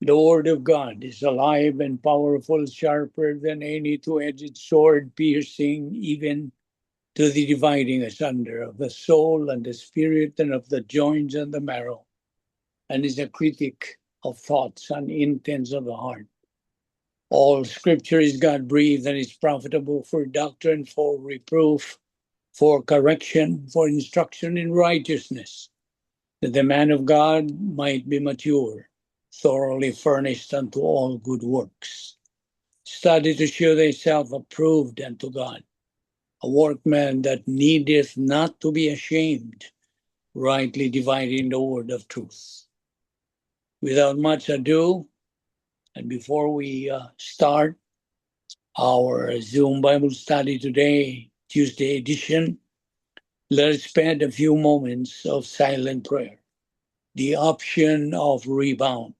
The word of God is alive and powerful, sharper than any two-edged sword, piercing even to the dividing asunder of the soul and the spirit and of the joints and the marrow, and is a critic of thoughts and intents of the heart. All scripture is God breathed and is profitable for doctrine, for reproof, for correction, for instruction in righteousness, that the man of God might be mature, thoroughly furnished unto all good works. Study to show thyself approved unto God, a workman that needeth not to be ashamed, rightly dividing the word of truth. Without much ado, and before we start our Zoom Bible study today, Tuesday edition, let us spend a few moments of silent prayer. The option of rebound,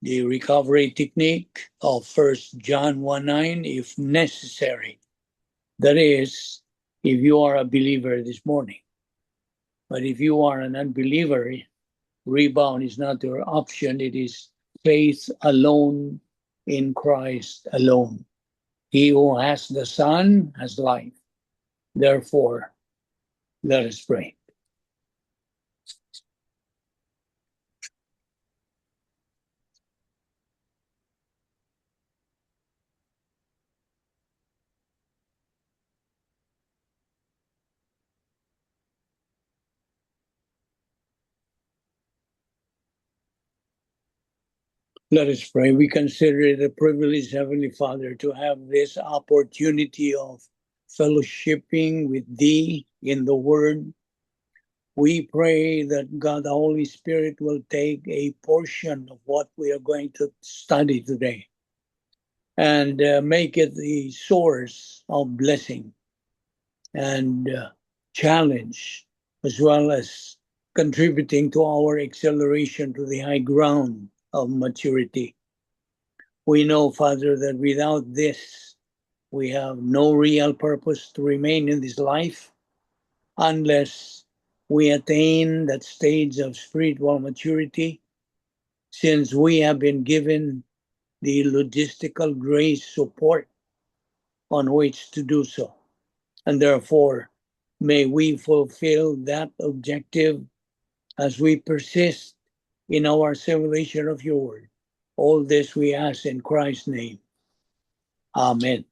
the recovery technique of 1 John 1:9, if necessary. That is, if you are a believer this morning. But if you are an unbeliever, rebound is not your option. It is faith alone in Christ alone. He who has the Son has life. Therefore, let us pray. Let us pray. We consider it a privilege, Heavenly Father, to have this opportunity of fellowshipping with Thee in the Word. We pray that God, the Holy Spirit, will take a portion of what we are going to study today and make it the source of blessing and challenge, as well as contributing to our acceleration to the high ground of maturity. We know, Father, that without this, we have no real purpose to remain in this life unless we attain that stage of spiritual maturity, since we have been given the logistical grace support on which to do so. And therefore, may we fulfill that objective as we persist in our assimilation of your word. All this we ask in Christ's name. Amen.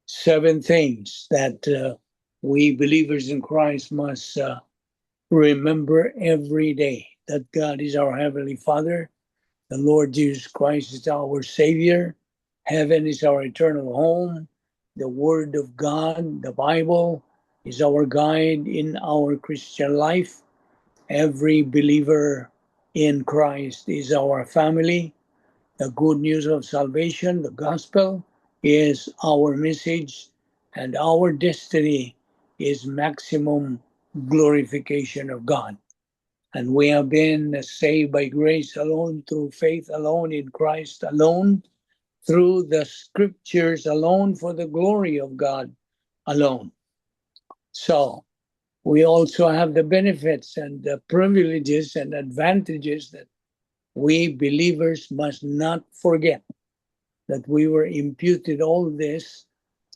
7 things that we believers in Christ must remember every day: that God is our Heavenly Father, the Lord Jesus Christ is our Savior, heaven is our eternal home, the Word of God, the Bible, is our guide in our Christian life. Every believer in Christ is our family. The good news of salvation, the gospel, is our message, and our destiny is maximum glorification of God. And we have been saved by grace alone, through faith alone, in Christ alone, through the scriptures alone, for the glory of God alone. So we also have the benefits and the privileges and advantages that we believers must not forget, that we were imputed all this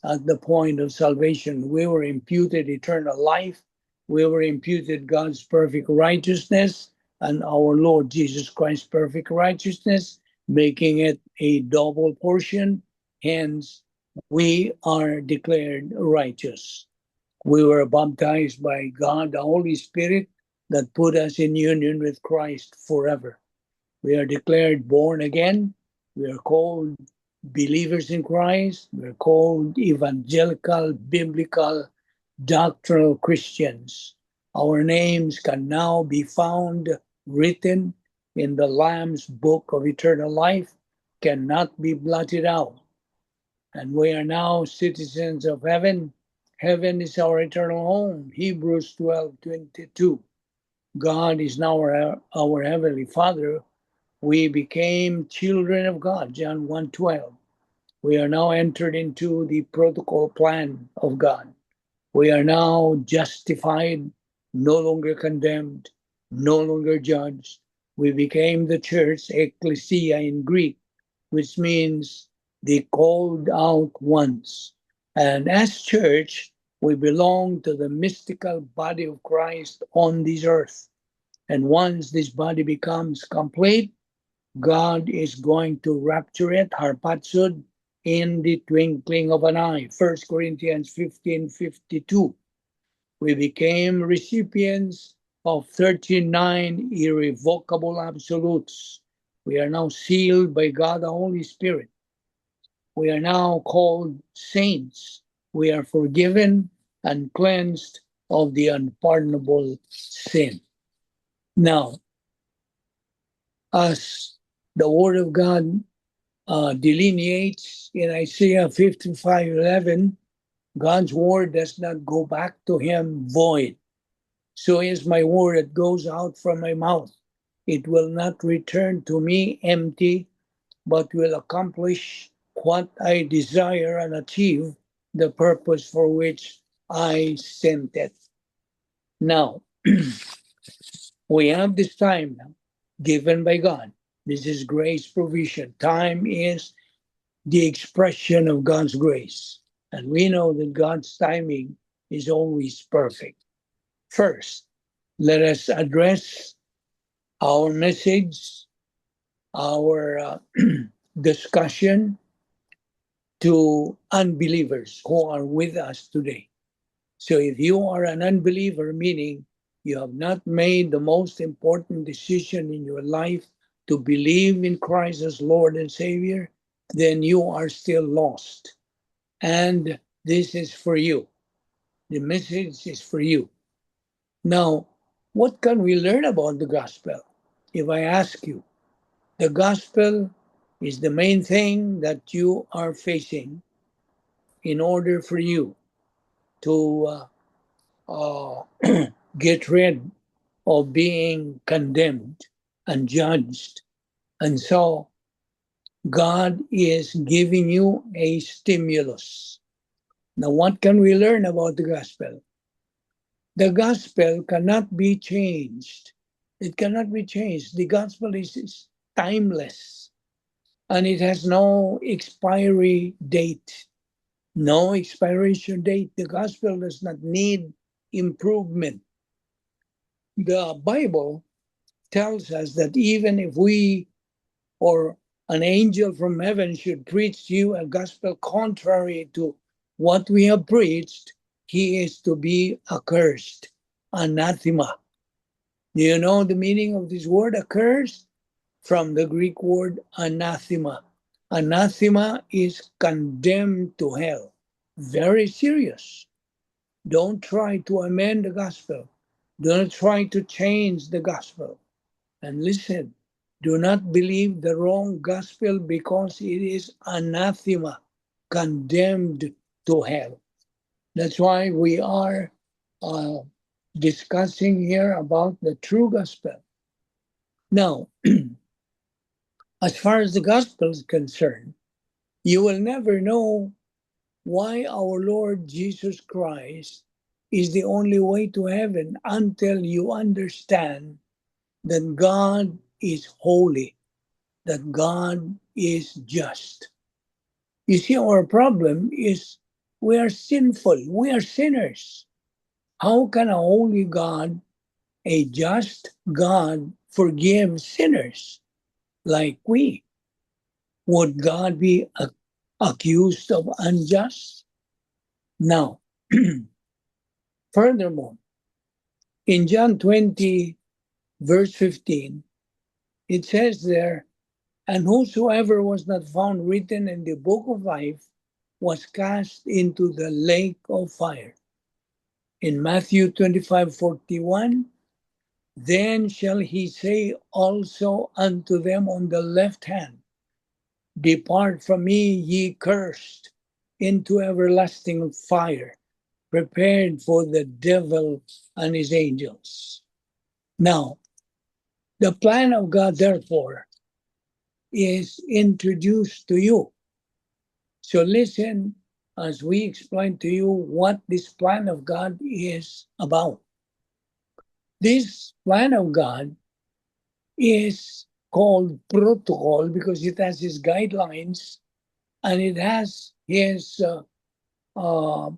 at the point of salvation. We were imputed eternal life. We were imputed God's perfect righteousness and our Lord Jesus Christ's perfect righteousness, making it a double portion. Hence, we are declared righteous. We were baptized by God, the Holy Spirit, that put us in union with Christ forever. We are declared born again. We are called believers in Christ. We are called evangelical, biblical, doctrinal Christians. Our names can now be found written in the Lamb's book of eternal life, cannot be blotted out. And we are now citizens of heaven. Heaven is our eternal home. Hebrews 12:22. God is now our Heavenly Father. We became children of God, John 1:12. We are now entered into the protocol plan of God. We are now justified, no longer condemned, no longer judged. We became the church, ecclesia in Greek, which means the called out ones. And as church, we belong to the mystical body of Christ on this earth. And once this body becomes complete, God is going to rapture it, harpatsud, in the twinkling of an eye. 1 Corinthians 15:52. We became recipients of 39 irrevocable absolutes. We are now sealed by God the Holy Spirit. We are now called saints. We are forgiven and cleansed of the unpardonable sin. Now, as the Word of God delineates in Isaiah 55:11, God's word does not go back to him void. So is my word that goes out from my mouth. It will not return to me empty, but will accomplish what I desire and achieve the purpose for which I sent it. Now, we have this time now given by God. This is grace provision. Time is the expression of God's grace. And we know that God's timing is always perfect. First, let us address our message, our discussion to unbelievers who are with us today. So if you are an unbeliever, meaning you have not made the most important decision in your life to believe in Christ as Lord and Savior, then you are still lost. And this is for you. The message is for you. Now, what can we learn about the gospel? If I ask you, the gospel is the main thing that you are facing in order for you to get rid of being condemned and judged. And so God is giving you a stimulus. Now, what can we learn about the gospel? The gospel cannot be changed. It cannot be changed. The gospel is timeless and it has no expiry date, no expiration date. The gospel does not need improvement. The Bible tells us that even if we or an angel from heaven should preach you a gospel contrary to what we have preached, he is to be accursed, anathema. Do you know the meaning of this word, accursed? From the Greek word anathema. Anathema is condemned to hell. Very serious. Don't try to amend the gospel. Don't try to change the gospel. And listen, do not believe the wrong gospel because it is anathema, condemned to hell. That's why we are discussing here about the true gospel. Now, as far as the gospel is concerned, you will never know why our Lord Jesus Christ is the only way to heaven until you understand that God is holy, that God is just. You see, our problem is we are sinful, we are sinners. How can a holy God, a just God, forgive sinners like we? Would God be accused of unjust? Now, furthermore, in John 20, verse 15, it says there, and whosoever was not found written in the book of life was cast into the lake of fire. In Matthew 25:41, then shall he say also unto them on the left hand, depart from me, ye cursed, into everlasting fire, prepared for the devil and his angels. Now, the plan of God, therefore, is introduced to you. So listen as we explain to you what this plan of God is about. This plan of God is called protocol because it has its guidelines and it has his uh,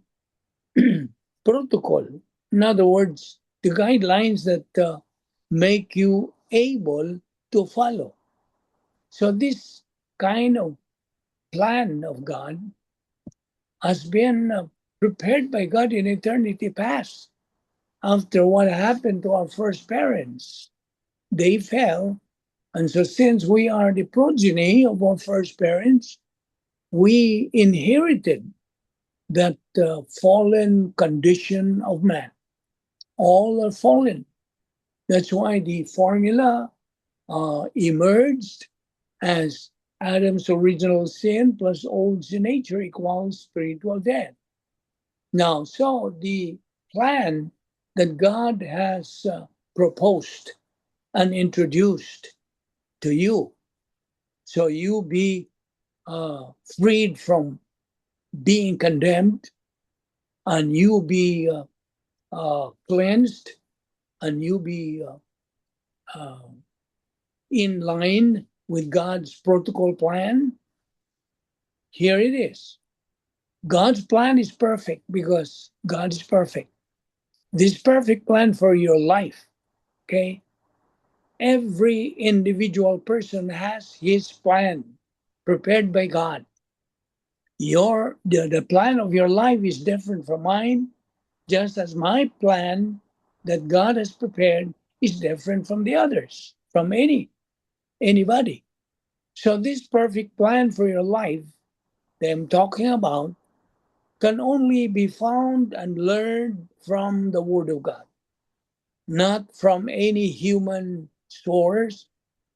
protocol. In other words, the guidelines that make you able to follow. So this kind of plan of God has been prepared by God in eternity past. After what happened to our first parents, they fell. And so, since we are the progeny of our first parents, we inherited that fallen condition of man. All are fallen. That's why the formula emerged as Adam's original sin plus old sin nature equals spiritual death. Now, so the plan that God has proposed and introduced to you, so you be freed from being condemned and you be cleansed and you be uh, in line with God's protocol plan. Here it is. God's plan is perfect because God is perfect. This perfect plan for your life, okay? Every individual person has his plan prepared by God. The plan of your life is different from mine, just as my plan that God has prepared is different from the others, from anybody. So this perfect plan for your life that I'm talking about can only be found and learned from the Word of God, not from any human source,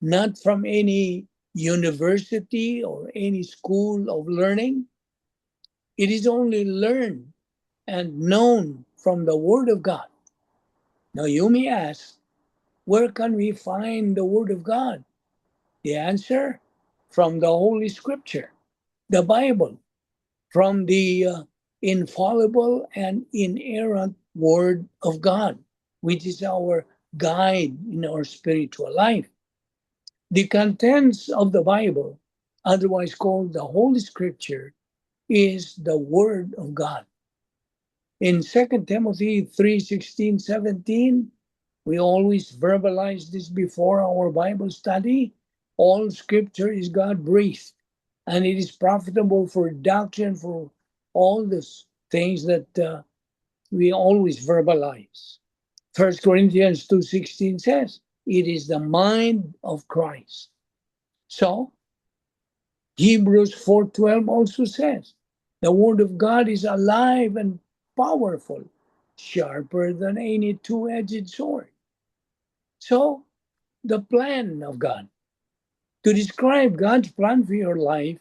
not from any university or any school of learning. It is only learned and known from the Word of God. Now you may ask, where can we find the Word of God? The answer, from the Holy Scripture, the Bible, from the infallible and inerrant Word of God, which is our guide in our spiritual life. The contents of the Bible, otherwise called the Holy Scripture, is the Word of God. In 2 Timothy 3:16, 17, we always verbalize this before our Bible study. All Scripture is God breathed, and it is profitable for doctrine, for all these things that we always verbalize. 1 Corinthians 2:16 says, it is the mind of Christ. So, Hebrews 4:12 also says, the word of God is alive and powerful, sharper than any two-edged sword. So, the plan of God. To describe God's plan for your life,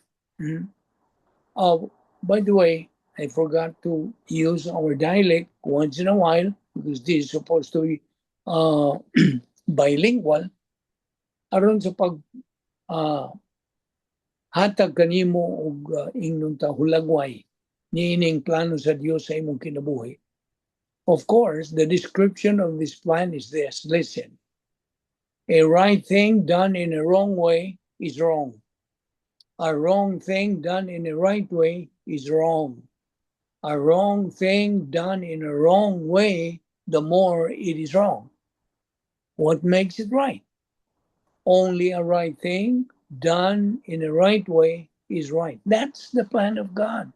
by the way, I forgot to use our dialect once in a while because this is supposed to be uh, bilingual. Aron sa pag uh, hatag kanimo og ingnon ta hulagway niining plano sa Dios sa imong kinabuhi. Of course, the description of this plan is this. Listen, a right thing done in a wrong way is wrong. A wrong thing done in a right way is wrong. A wrong thing done in a wrong way, the more it is wrong. What makes it right? Only a right thing done in a right way is right. That's the plan of God.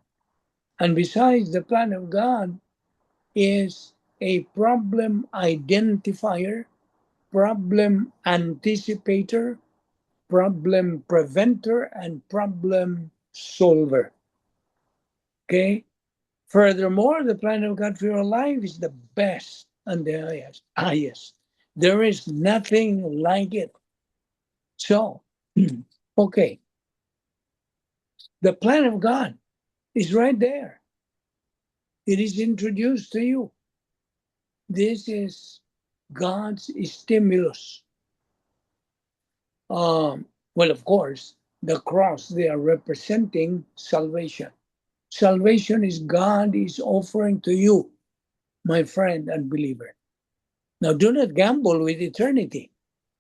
And besides, the plan of God is a problem identifier, problem anticipator, problem preventer, and problem solver. Okay? Furthermore, the plan of God for your life is the best and the highest. There is nothing like it. So, okay, the plan of God is right there. It is introduced to you. This is God's stimulus. Well, of course, the cross, they are representing salvation. Salvation is God is offering to you, my friend and believer. Now, do not gamble with eternity.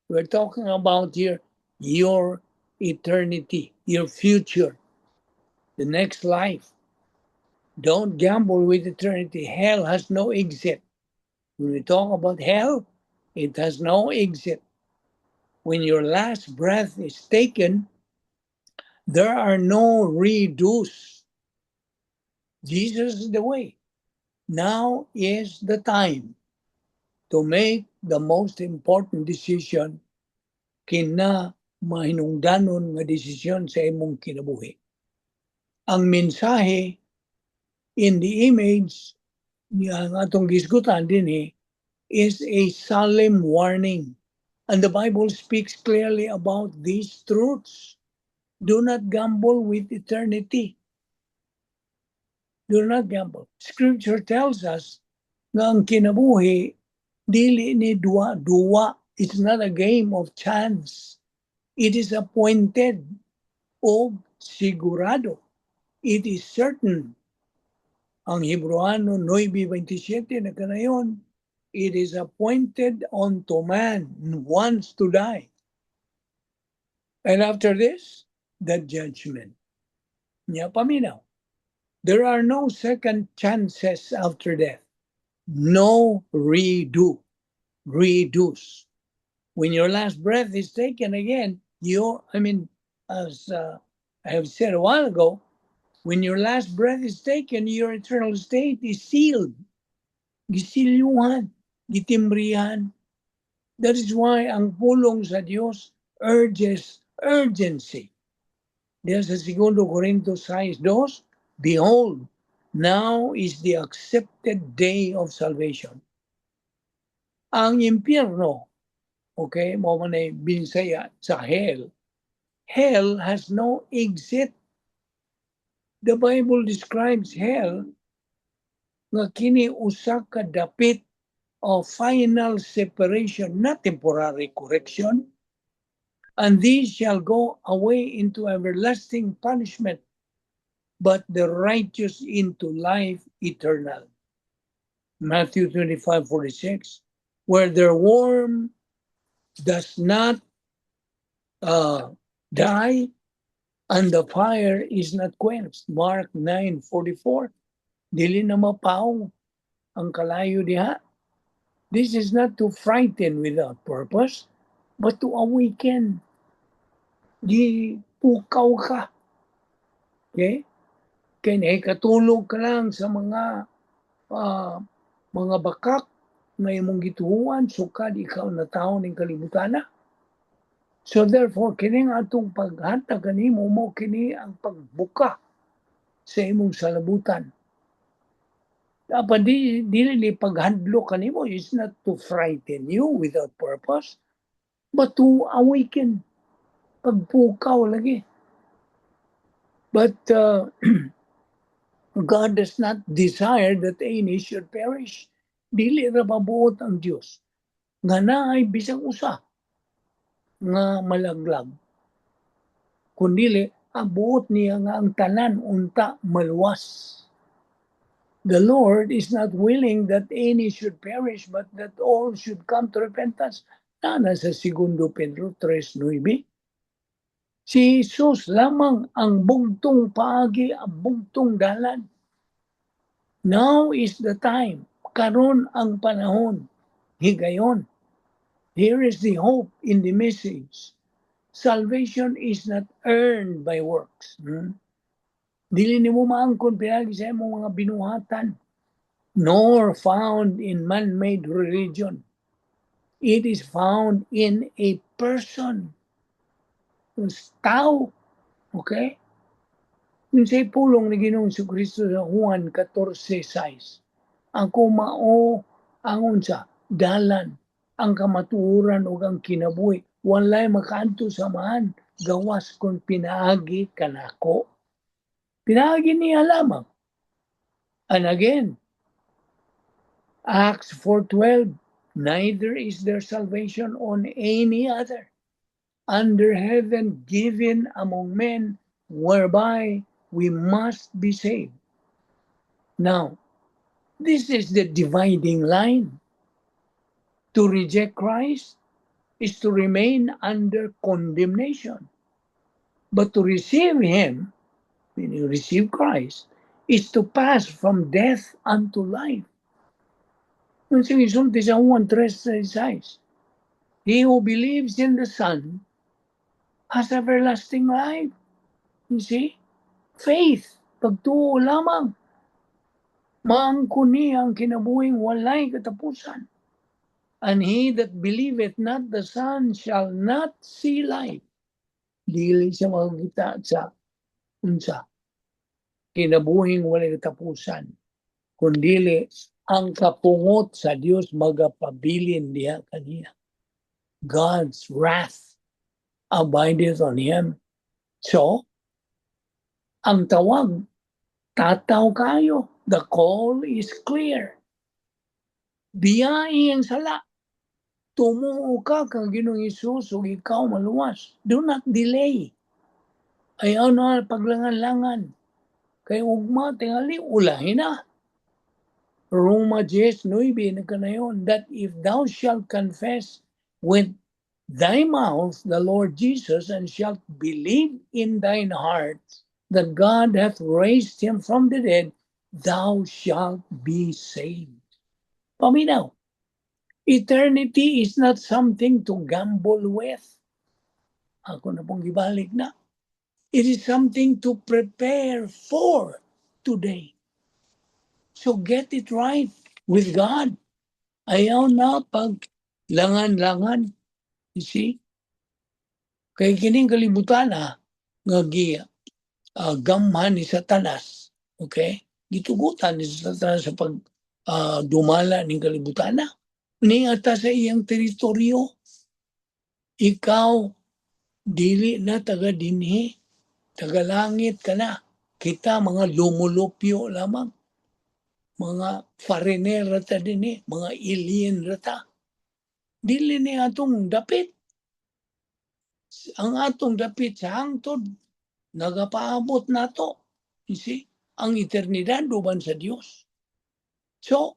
We're talking about here your eternity, your future, the next life. Don't gamble with eternity. Hell has no exit. When we talk about hell, it has no exit. When your last breath is taken, there are no redos. Jesus is the way. Now is the time to make the most important decision kina mahinungdanon nga desisyon sa imong kinabuhi. Ang mensahe in the image nga atong gisgutan din is a solemn warning. And the Bible speaks clearly about these truths. Do not gamble with eternity. Do not gamble. Scripture tells us nga ang kinabuhi dili ni duwa. It's not a game of chance. It is appointed o sigurado. It is certain. Ang Hebreano 9:27 na kanayon, it is appointed unto man once to die. And after this, the judgment. Nya paminaw. There are no second chances after death. No redos. When your last breath is taken again, as I have said a while ago, when your last breath is taken, your eternal state is sealed. Gisilyuhan, gitimbrihan. That is why ang pulong sa Diyos urges urgency. Diyan sa 2 Corintios 6:2, behold, now is the accepted day of salvation. Ang impyerno, okay, mo man ay binsaya sa hell. Hell has no exit. The Bible describes hell nga kini usa ka dapit of final separation, not temporary correction. And these shall go away into everlasting punishment, but the righteous into life eternal. Matthew 25:46, where their worm does not die and the fire is not quenched. Mark 9:44, dili na mapaw ang kalayo diha. This is not to frighten without purpose, but to awaken. Di pukaw ka. Okay? Kaya katulog ka lang sa mga bakak na imong gituhuan, sukad ikaw na tao ng kalibutan na. So therefore, kini nga atong paghatag kanimo mo kini ang pagbuka sa imong salabutan. Dapat dili paghadlo kanimo is not to frighten you without purpose, but to awaken. Pagpukaw lagi. But God does not desire that any should perish. Dili ra mabuot ang Dios nga naay bisang usa nga malaglag. Kundili abuot niya nga ang tanan unta maluwas. The Lord is not willing that any should perish, but that all should come to repentance. Nana sa 2 Pedro 3:9. Si Jesus lamang ang bugtong paagi, ang bugtong dalan. Now is the time. Karon ang panahon. Higayon. Here is the hope in the message. Salvation is not earned by works. Dili nimo maangkon pinagi sa imong mga binuhatan, nor found in man-made religion. It is found in a person. Tao. Okay? Yung sa pulong ni Ginoong Jesucristo sa Juan 14:6. Ako mao ang unsa dalan, ang kamatuoran ug ang kinabuhi. Walay makaadto sa man gawas kon pinaagi kanako. Pinaagi niya lamang. And again, Acts 4:12, neither is there salvation on any other under heaven given among men whereby we must be saved. Now, this is the dividing line. To reject Christ is to remain under condemnation. But to receive Him, meaning receive Christ, is to pass from death unto life. Yung sinisulti sa Juan 3:36, he who believes in the Son has everlasting life. You see? Faith, pagtuo lamang. Maangkuni ang kinabuhing walay katapusan. And he that believeth not the Son shall not see life. Dili siya makakita sa unsa kinabuhing walay katapusan, kundili ang kapungot sa Dios magapabilin diha kaniya. God's wrath abideth on him. So, ang tawag, tataw kayo. The call is clear. Biyai ang sala. Tumuo ka kang Ginoong Hesus ug ikaw maluwas. Do not delay. Ayaw na paglangan-langan. Kay ugma tingali ulahin na. Roma 10:9 nagkanayon, that if thou shalt confess with thy mouth the Lord Jesus and shalt believe in thine heart that God hath raised him from the dead, thou shalt be saved. Paminaw, eternity is not something to gamble with. Ako na pong ibalik na. It is something to prepare for today. So get it right with God. Ayaw na pag langan-langan. You see? Kaya kining kalibutan nga gamhan ni Satanas. Okay? Gitugutan ni Satanas sa pag dumala ng kalibutan na. Niata sa iyang teritoryo. Ikaw, dili na taga dinhi. Taga langit ka na. Kita mga lumulupyo lamang. Mga foreigner rata dinhi. Mga alien rata. Dili ni atong dapit. Ang atong dapit sa hangtod, nagapaabot na to. You see? Ang eternidad duban sa Dios. So,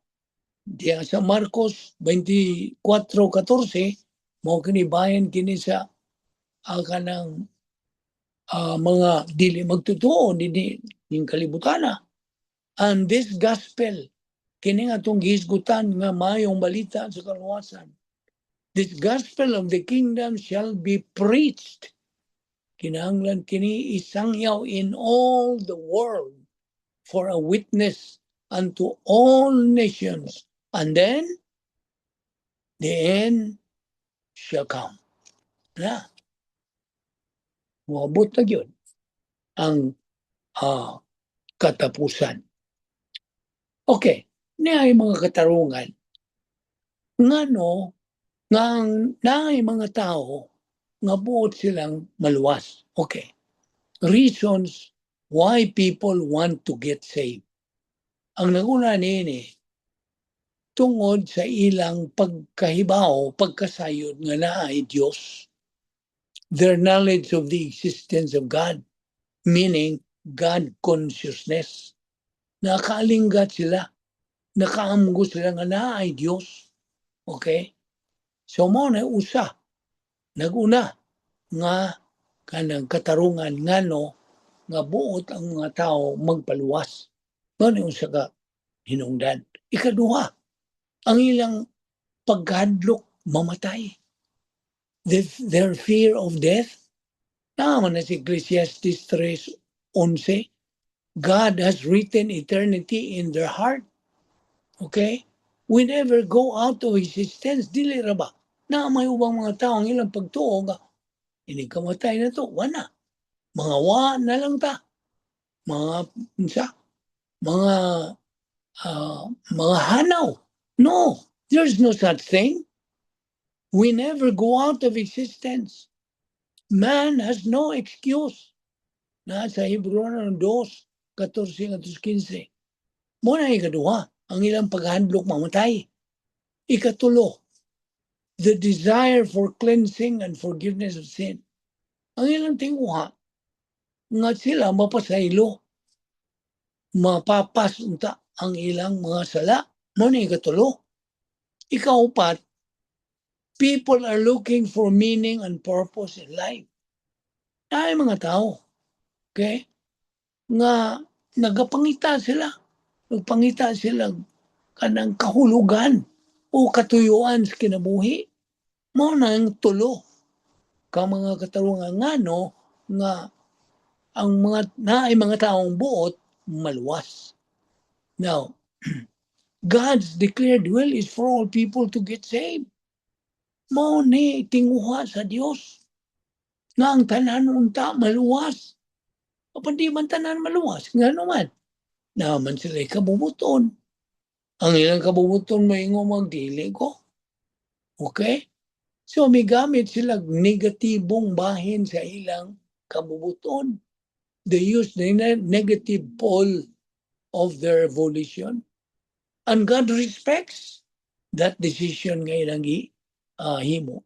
diya sa Marcos 24:14, mo kinibayan kini sa kanang mga dili magtotoo dinhi ning kalibutan na. And this gospel, kini nga itong gihisgutan nga mayong balita sa kaluwasan. This gospel of the kingdom shall be preached. Kinahanglan kini isangyaw in all the world for a witness unto all nations. And then, the end shall come. Na. Muabot na yun ang katapusan. Okay. Niya ay mga katarungan. Ngano, naay mga tao nga buot silang maluwas. Okay. Reasons why people want to get saved. Ang naguna nini, tungod sa ilang pagkahibaw, pagkasayod nga naay Dios. Their knowledge of the existence of God, meaning God consciousness. Nakaalinggat sila. Nakaamgo sila nga naay Dios. Okay? So mo na usa. Naguna nga kanang katarungan ngano nga buot ang mga tao magpaluwas. Mao usa ka hinungdan. Ikaduha, ang ilang pagkadlok mamatay. Their fear of death. Tama na si Ecclesiastes 3:11. God has written eternity in their heart. Okay? We never go out of existence. Dili ra ba? Na may ubang mga tao ang ilang pagtuo nga ini kamatay na to. Wala. Mga na lang ta. Mga hanaw. No. There's no such thing. We never go out of existence. Man has no excuse. Nasa Hebrew 2:14-15. Muna ikaduha, ang ilang paghandlok mamatay. Ikatulo, the desire for cleansing and forgiveness of sin. Ang ilang tinguha, nga sila mapasaylo, mapapas unta ang ilang mga sala. Muna ikatulo. Ikaupat, People are looking for meaning and purpose in life. Ay mga tao, okay? Nga nagapangita sila. Nagpangita sila kanang kahulugan o katuyuan sa kinabuhi. Mo nang tulo ka mga katarungan ngano nga ang mga taong buot maluwas. Now, God's declared will is for all people to get saved. Mao ni tinguha sa Dios nga ang tanan unta maluwas. Apan di man tanan maluwas, ngano man? Naman sila kabubuton. Ang ilang kabubuton maingo magdili ko. Okay? So may gamit sila negatibong bahin sa ilang kabubuton. They use the negative pole of their volition. And God respects that decision nga ilang himo.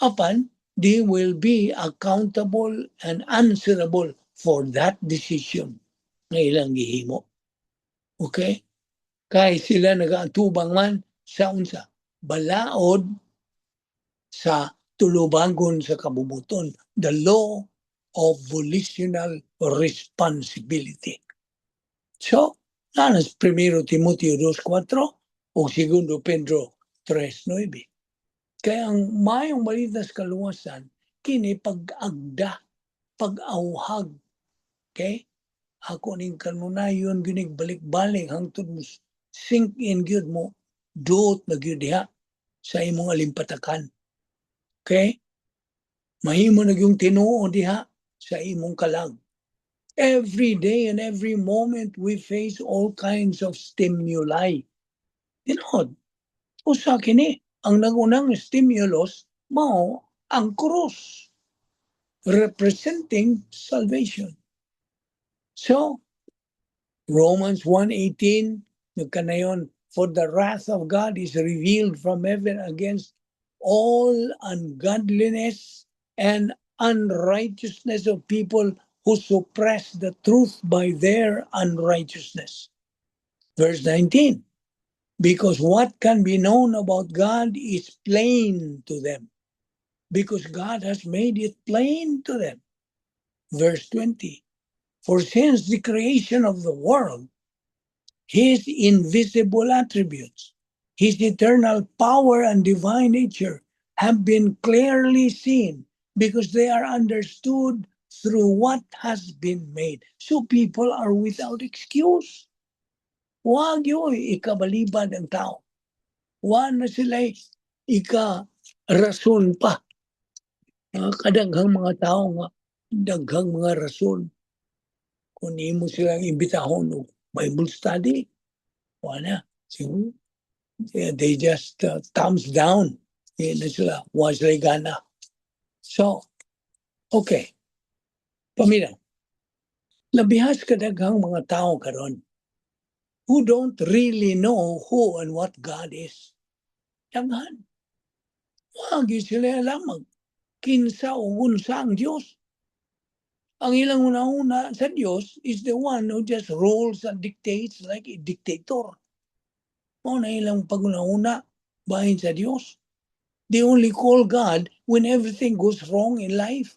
Apan, they will be accountable and answerable for that decision nga ilang gihimo. Okay? Kay sila nagaatubang man sa unsa, balaod sa tulubangon sa kabubuton, the law of volitional responsibility. So, nanas 1 Timoteo 2:4 o 2 Pedro 3:9. Kaya ang mayong balita sa kaluwasan, kini pag-agda, pag-auhag. Okay? Ako ning kanunayon ginig balik-balik hangtod mo sink in gyud mo, duot na gyud diha sa imong alimpatakan. Okay? Mahimo na yung tinuo diha sa imong kalag. Every day and every moment we face all kinds of stimuli. Tinod, usa kini ang nagunang stimulus mao ang krus representing salvation. So, Romans 1:18 nagkanayon, for the wrath of God is revealed from heaven against all ungodliness and unrighteousness of people who suppress the truth by their unrighteousness. Verse 19, because what can be known about God is plain to them, because God has made it plain to them. Verse 20, for since the creation of the world, His invisible attributes, His eternal power and divine nature have been clearly seen because they are understood through what has been made. So people are without excuse. Huwag yun ikabalibad ang tao. Huwag na sila ika-rason pa. Kadaghang mga tao nga, daghang mga rason. Kung mo silang imbitahon o Bible study, wala. So, they just thumbs down. Na sila, wala sila gana. So, okay. Pamilya, labihas kadaghang mga tao karon who don't really know who and what God is. Daghan. Wag sila lamang kinsa o unsa ang Dios. Ang ilang una-una sa Dios is the one who just rules and dictates like a dictator. O na ilang pag-una-una bahin sa Dios. They only call God when everything goes wrong in life.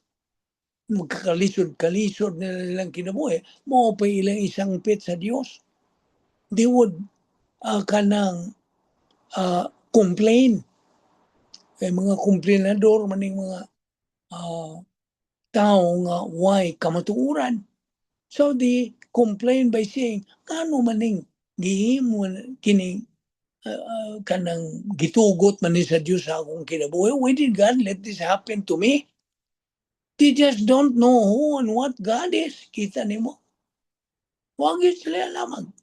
Magkakalisod-kalisod na nilang kinabuhi, mo pa ilang isang pit sa Dios. They would complain. Kay mga komplainador maning mga tao nga why kamatuuran. So they complain by saying, kano maning gihimo kini kanang gitugot man ni sa Dios sa akong kinabuhi. Why did God let this happen to me? They just don't know who and what God is. Kita nimo. Huwag yun sila lamang.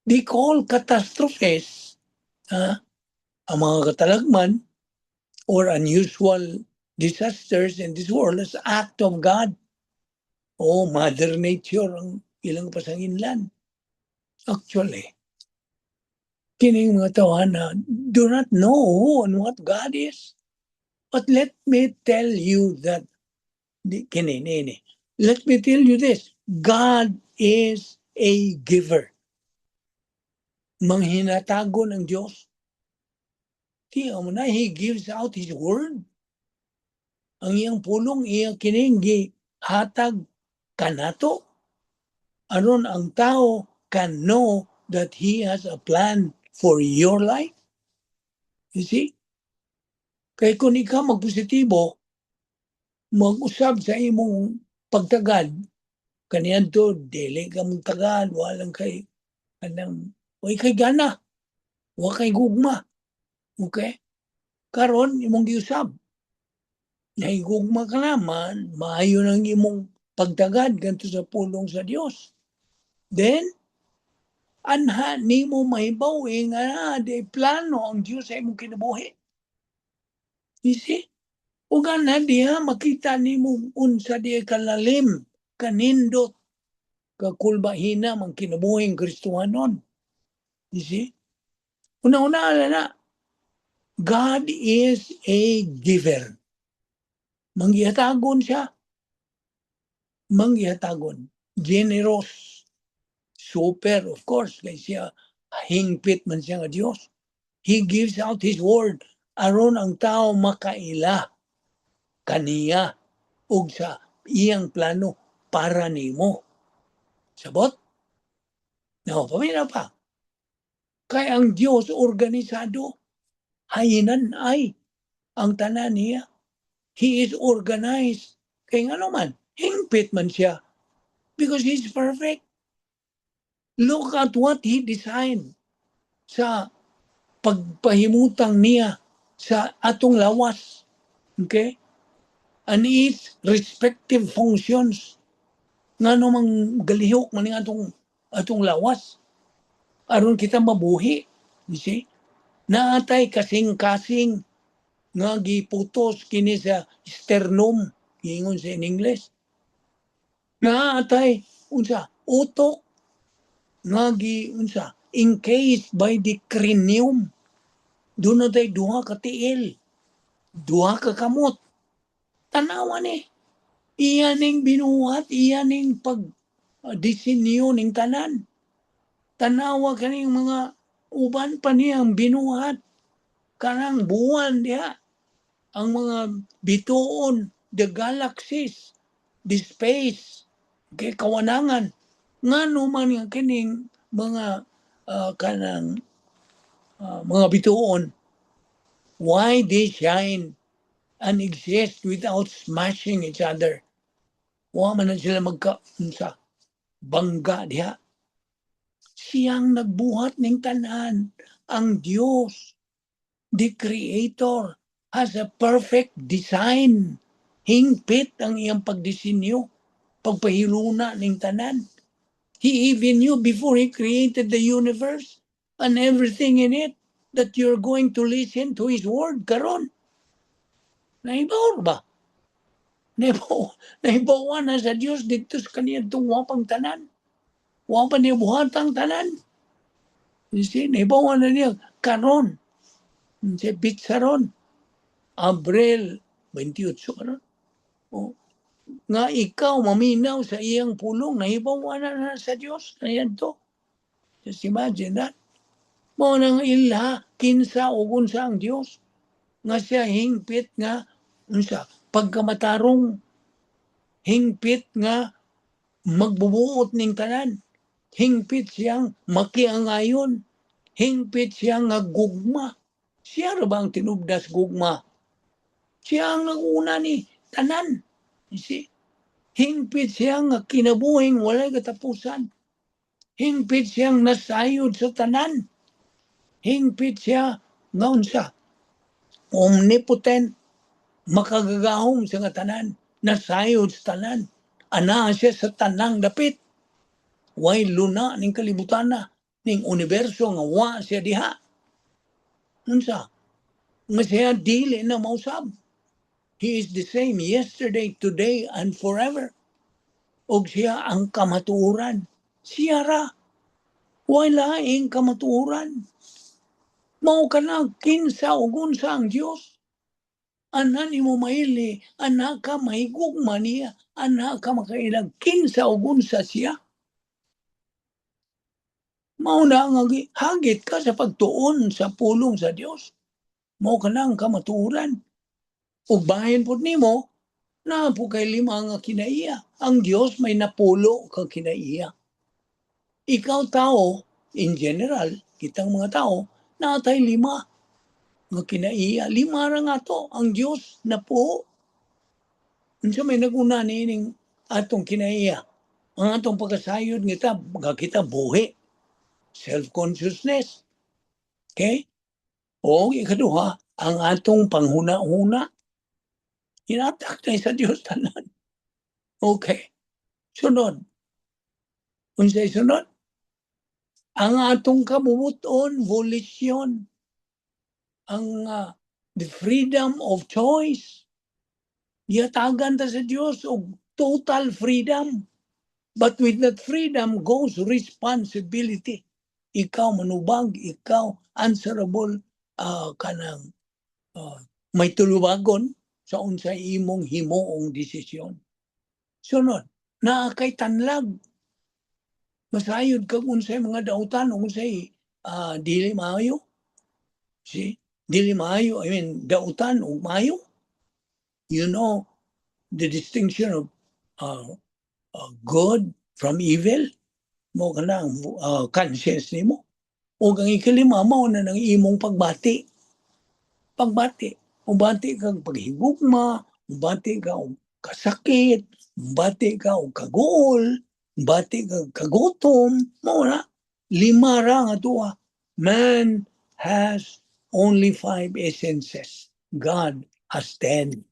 They call catastrophes, ang mga katalagman or unusual disasters in this world as act of God. O Mother Nature ang ilang pasanginlan. Actually, kining mga tawanan do not know who and what God is. But let me tell you that, let me tell you this, God is a giver. Manghinatago ng Diyos. Tiyo mo na, He gives out His word. Ang iyang pulong, iyang kininggi, hatag kanato. Aron ang tao can know that He has a plan for your life. You see? Kaya kung ikaw magpositibo, mag-usab sa imong pagtagad, kaniyan to, dili ka mong tagad, walang kay, way kay gana, wa kay gugma. Okay? Karon imong giusab. Nahigugma ka naman, maayo ng imong pagtagad ganito sa pulong sa Dios. Then, anha nimo mahibaw nga de plano ang Dios sa imong kinabuhi. You see? Uga na diha makita nimo unsa di kalalim, kanindot, kakulbahina ang kinabuhing Kristohanon. You see? Una-una na, God is a giver. Manggihatagon siya. Manggihatagon. Generous. Super, of course. Kaya siya, hingpit man siya nga Diyos. He gives out His word. Aron ang tao makaila kaniya ug sa iyang plano para nimo. Sabot? No, pamina pa. Kaya ang Diyos organisado. Hayinan ay ang tanan niya. He is organized. Kaya nga naman, hingpit man siya. Because He's perfect. Look at what He designed sa pagpahimutang niya sa atong lawas. Okay? And its respective functions. Nga namang galihok man atong lawas. Aron kita mabuhi. You see? Naatay kasing-kasing nga giputos kini sa sternum, ingon sa in English. Naatay unsa utok nga unsa encased by the cranium. Doon tay duha ka tiil, duha ka kamot. Tanawa ni. Iya ning binuhat, iya ning pag disenyo ning tanan. Tanawa kaning mga uban pa niyang binuhat. Kanang buwan diha. Ang mga bituon, the galaxies, the space, kay kawanangan. Nga naman nga kining mga kanang mga bituon, why they shine and exist without smashing each other. Wa man na sila sa bangga diha. Siyang nagbuhat ning tanan, ang Dios, the Creator, has a perfect design. Hingpit ang iyang pagdisenyo, pagpahiluna ning tanan. He even knew before He created the universe and everything in it that you're going to listen to His word karon. Nahibaw ba? Nahibawan na sa Dios dito sa kaniyang wapang tanan. Wapan niya buhatang tanan. You see, nahibawan na niya karon. Si Pitsaron, Abril 28 karon. O, nga ikaw maminaw sa iyang pulong, nahibawan na sa Dios. Ayan to. Just imagine that. Mo nang ilha, kinsa o unsa ang Dios. Nga siya hingpit nga, unsa, pagkamatarong, hingpit nga magbubuot ning tanan. Hingpit siyang makiangayon. Hingpit siyang gugma. Siya ra ba ang tinubdas gugma? Siya ang naguna ni tanan. You see? Hingpit siyang kinabuhing walay katapusan. Hingpit siyang nasayod sa tanan. Hingpit siya nga unsa? Omnipotent, makagagahom sa nga tanan, nasayod sa tanan. Ana siya sa tanang dapit. Way luna ning kalibutan na, ning universo nga wa siya diha. Unsa? Nga siya dili na mausab. He is the same yesterday, today, and forever. Og siya ang kamatuoran. Siya ra. Wala laing kamatuoran. Mao ka na kinsa ug unsa ang Dios. Ana nimo maili, ana ka mahigugma niya, ana ka makailang kinsa ug unsa siya. Mao na nga hagit ka sa pagtuon sa pulong sa Dios. Mao ka lang kamatuoran. Ug bahin pud nimo na po kay 5 nga kinaiya. Ang Dios may napulo ka kinaiya. Ikaw tao, in general, kitang mga tao, natay 5 nga kinaiya. 5 ra nga to, ang Dios napuo. Unsa may naguna nining atong kinaiya? Ang atong pagkasayod nga kita buhi. Self-consciousness. Okay? O ikaduha, ang atong panghuna-huna. Hinatak na sa Dios tanan. Okay. Sunod. Unsay sunod? Ang atong kabubuton, volition. Ang the freedom of choice. Yatagan ta sa Dios og total freedom. But with that freedom goes responsibility. Ikaw manubag, ikaw answerable kanang may tulubagon sa unsay imong himuong desisyon. Sunod, naa kay tanlag. Masayod kag unsay mga dautan, unsay dili maayo. See? Dili maayo, I mean, dautan o maayo. You know the distinction of good from evil. Mo ka na conscience nimo. O ang ikalima mao na ng imong pagbati. Pagbati. Ubati kang paghigugma, ubati ka og kasakit, ubati ka og kaguol, ubati ka kagutom, mao na 5 ra nga tuwa. Man has only 5 essences. God has 10.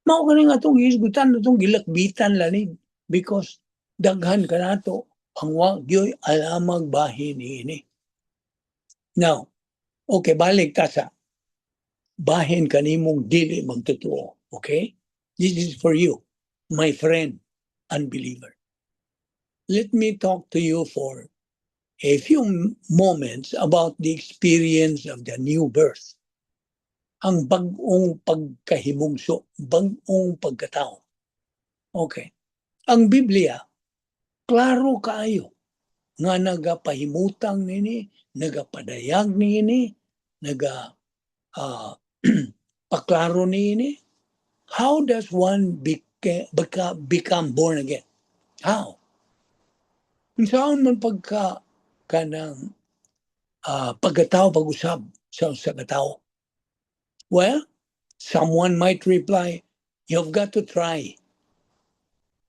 Mao kani nga itong hisgutan, itong gilakbitan lanin. Because daghan ka nato ang wagyoy alamag bahin ini. Now, okay, balik ta sa bahin kanimong dili magtotoo. Okay? This is for you, my friend, unbeliever. Let me talk to you for a few moments about the experience of the new birth. Ang bag-ong pagkahimugso, bag-ong pagkatao. Okay. Ang Biblia, klaro kaayo nga nagapahimutang nini, nagapadayag nini, paklaro nini. How does one become born again? How? Saan man pagka kanang pagkatao pag-usab sa katao? Well, someone might reply, you've got to try.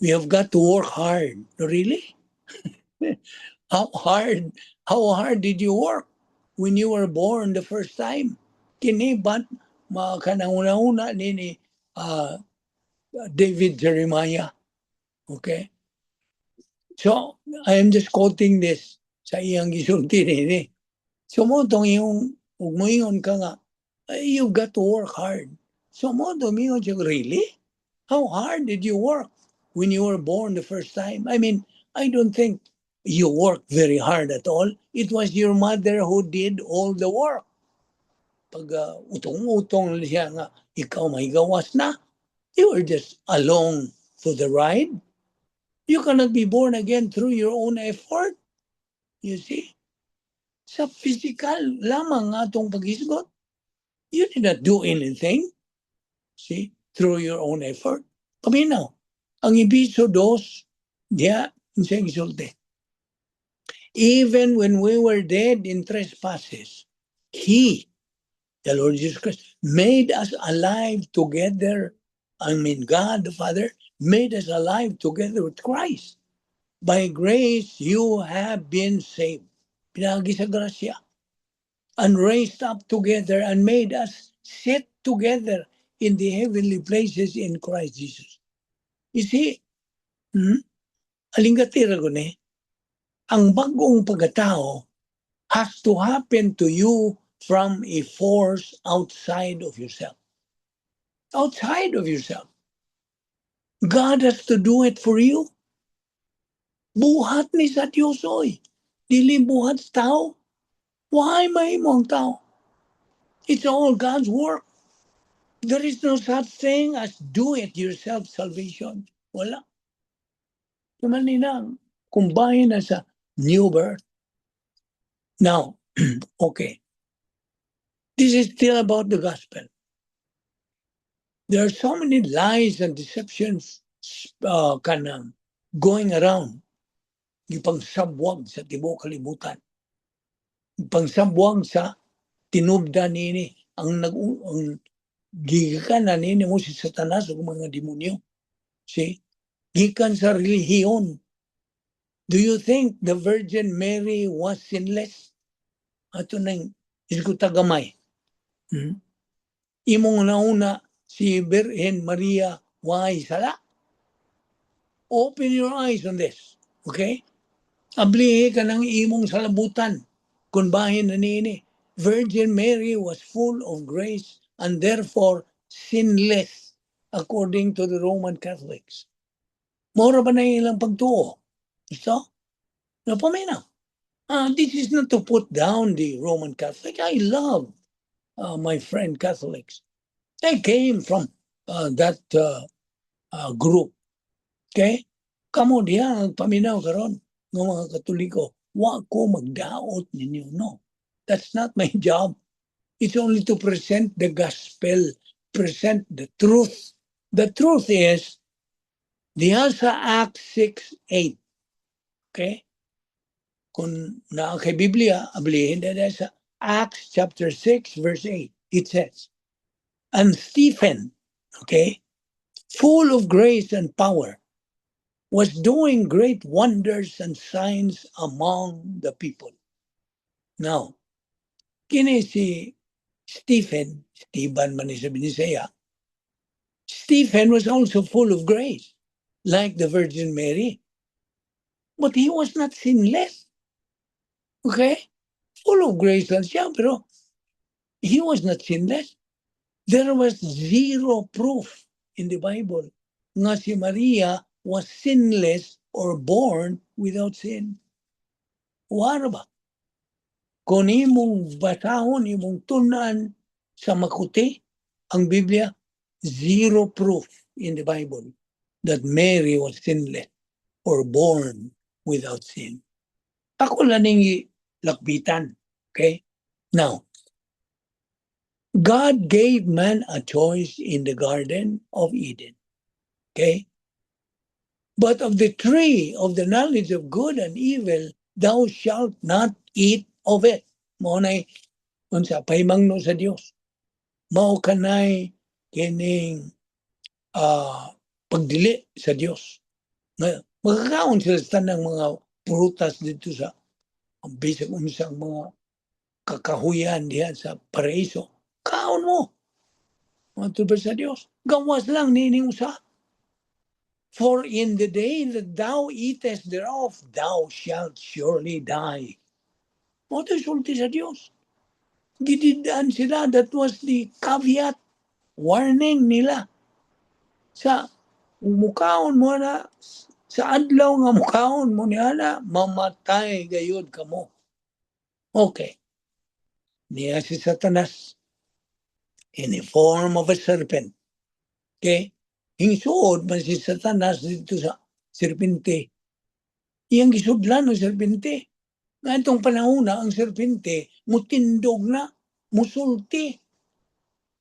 You have got to work hard. Really? How hard did you work when you were born the first time? Kini ba't kanang-una ni David Jeremiah? Okay? So, I am just quoting this sa iyang gisulti nini. So mo tong iyong ugmoingon ka nga, you got to work hard. So mo tumingon siya, really? How hard did you work when you were born the first time? I mean, I don't think you worked very hard at all. It was your mother who did all the work. Pag utong-utong siya nga, ikaw may gawas na, you were just along for the ride. You cannot be born again through your own effort. You see? Sa physical lamang nga itong paghisgot. You did not do anything. See? Through your own effort. Paminaw. Ang Ebiso 2, diya, siya gisulti. Even when we were dead in trespasses, He, the Lord Jesus Christ, made us alive together. I mean, God the Father made us alive together with Christ. By grace, you have been saved. Pinagi sa grasya. And raised up together and made us sit together in the heavenly places in Christ Jesus. You see, alinggatira ko ni, ang bagong pagkatao has to happen to you from a force outside of yourself. Outside of yourself. God has to do it for you. Buhat ni sa Diyos, oy. Dili buhat sa tao. Why may mong tao? It's all God's work. There is no such thing as do-it-yourself salvation. Wala. Naman ninang, kumbahin na sa new birth. Now, okay. This is still about the gospel. There are so many lies and deceptions going around. Yung pangsabwag sa tibuok kalibutan. Yung pangsabwag sa tinubdan nini. Ang gikan na nini mo si Satanas o mga demonyo. See? Gikan sa relihiyon. Do you think the Virgin Mary was sinless? Ato nang isgutagamay. Imong nauna si Virgin Maria why sala? Open your eyes on this. Okay? Ablihe ka ng imong salabutan kung bahin na nini. Virgin Mary was full of grace and therefore sinless according to the Roman Catholics. Mora ba na ilang pagtuo? Gusto? Napaminaw. This is not to put down the Roman Catholic. I love my friend Catholics. They came from that group. Okay? Kamo diya, paminaw karon ng mga Katoliko. Wa ko magdaot ninyo. No. That's not my job. It's only to present the gospel, present the truth. The truth is, diya sa Acts 6:8. Okay? Kung na kay Biblia, ablihin na sa Acts chapter 6 verse 8. It says, and Stephen, okay, full of grace and power, was doing great wonders and signs among the people. Now, kini si Stephen man sabi ni Isaiah, Stephen was also full of grace, like the Virgin Mary. But he was not sinless. Okay? Full of grace lang siya, pero he was not sinless. There was zero proof in the Bible nga si Maria was sinless or born without sin. Wala ba? Kung imong basahon, imong tunan sa makuti, ang Biblia, zero proof in the Bible that Mary was sinless or born without sin. Ako lang yung lakbitan. Okay? Now, God gave man a choice in the Garden of Eden. Okay? But of the tree of the knowledge of good and evil, thou shalt not eat of it. Mao nay unsa pahimangno sa Dios. Mao kanay kining pagdili sa Dios. Magkakaon sila sa tanang mga prutas dito sa bisag unsang mga kakahuyan diha sa paraiso. Kaon mo. Matubad sa Dios. Gawas lang nining usa. For in the day that thou eatest thereof, thou shalt surely die. What is sulti sa Diyos? Gididaan sila. That was the caveat, warning nila. Sa mukaon mo na, sa adlaw nga mukaon mo niya na, mamatay gayud ka mo. Okay. Niya si Satanas in the form of a serpent. Okay? Hingsuod man si Satanas dito sa serpente. Iyang gisudlan ng serpente. Nga itong panahon na ang serpente, mutindog na, musulti.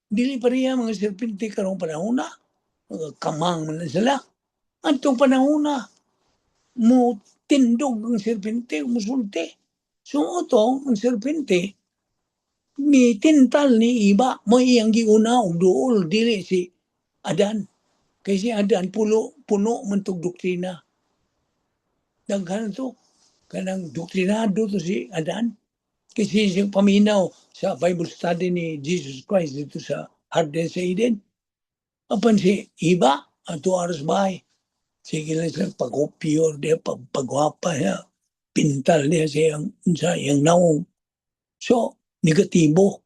Dili pa rin mga serpente karong panahon na. Kamang man na sila. Itong panahon na, mutindog ang serpente, musulti. So ito, ang serpente, ni tintal ni iba, mo iyang giuna og duol, dili si Adan. Kaya si Adan, puno man tog doktrina. Daghan to. Kanang doktrinado to si Adan. Kasi siyang paminaw sa Bible study ni Jesus Christ dito sa Garden sa Eden. Apan si iba, ato aras bahay. Sige lang silang pag-opyor niya, pagwapa niya, pintal niya sa iyang naong. So, negatibo.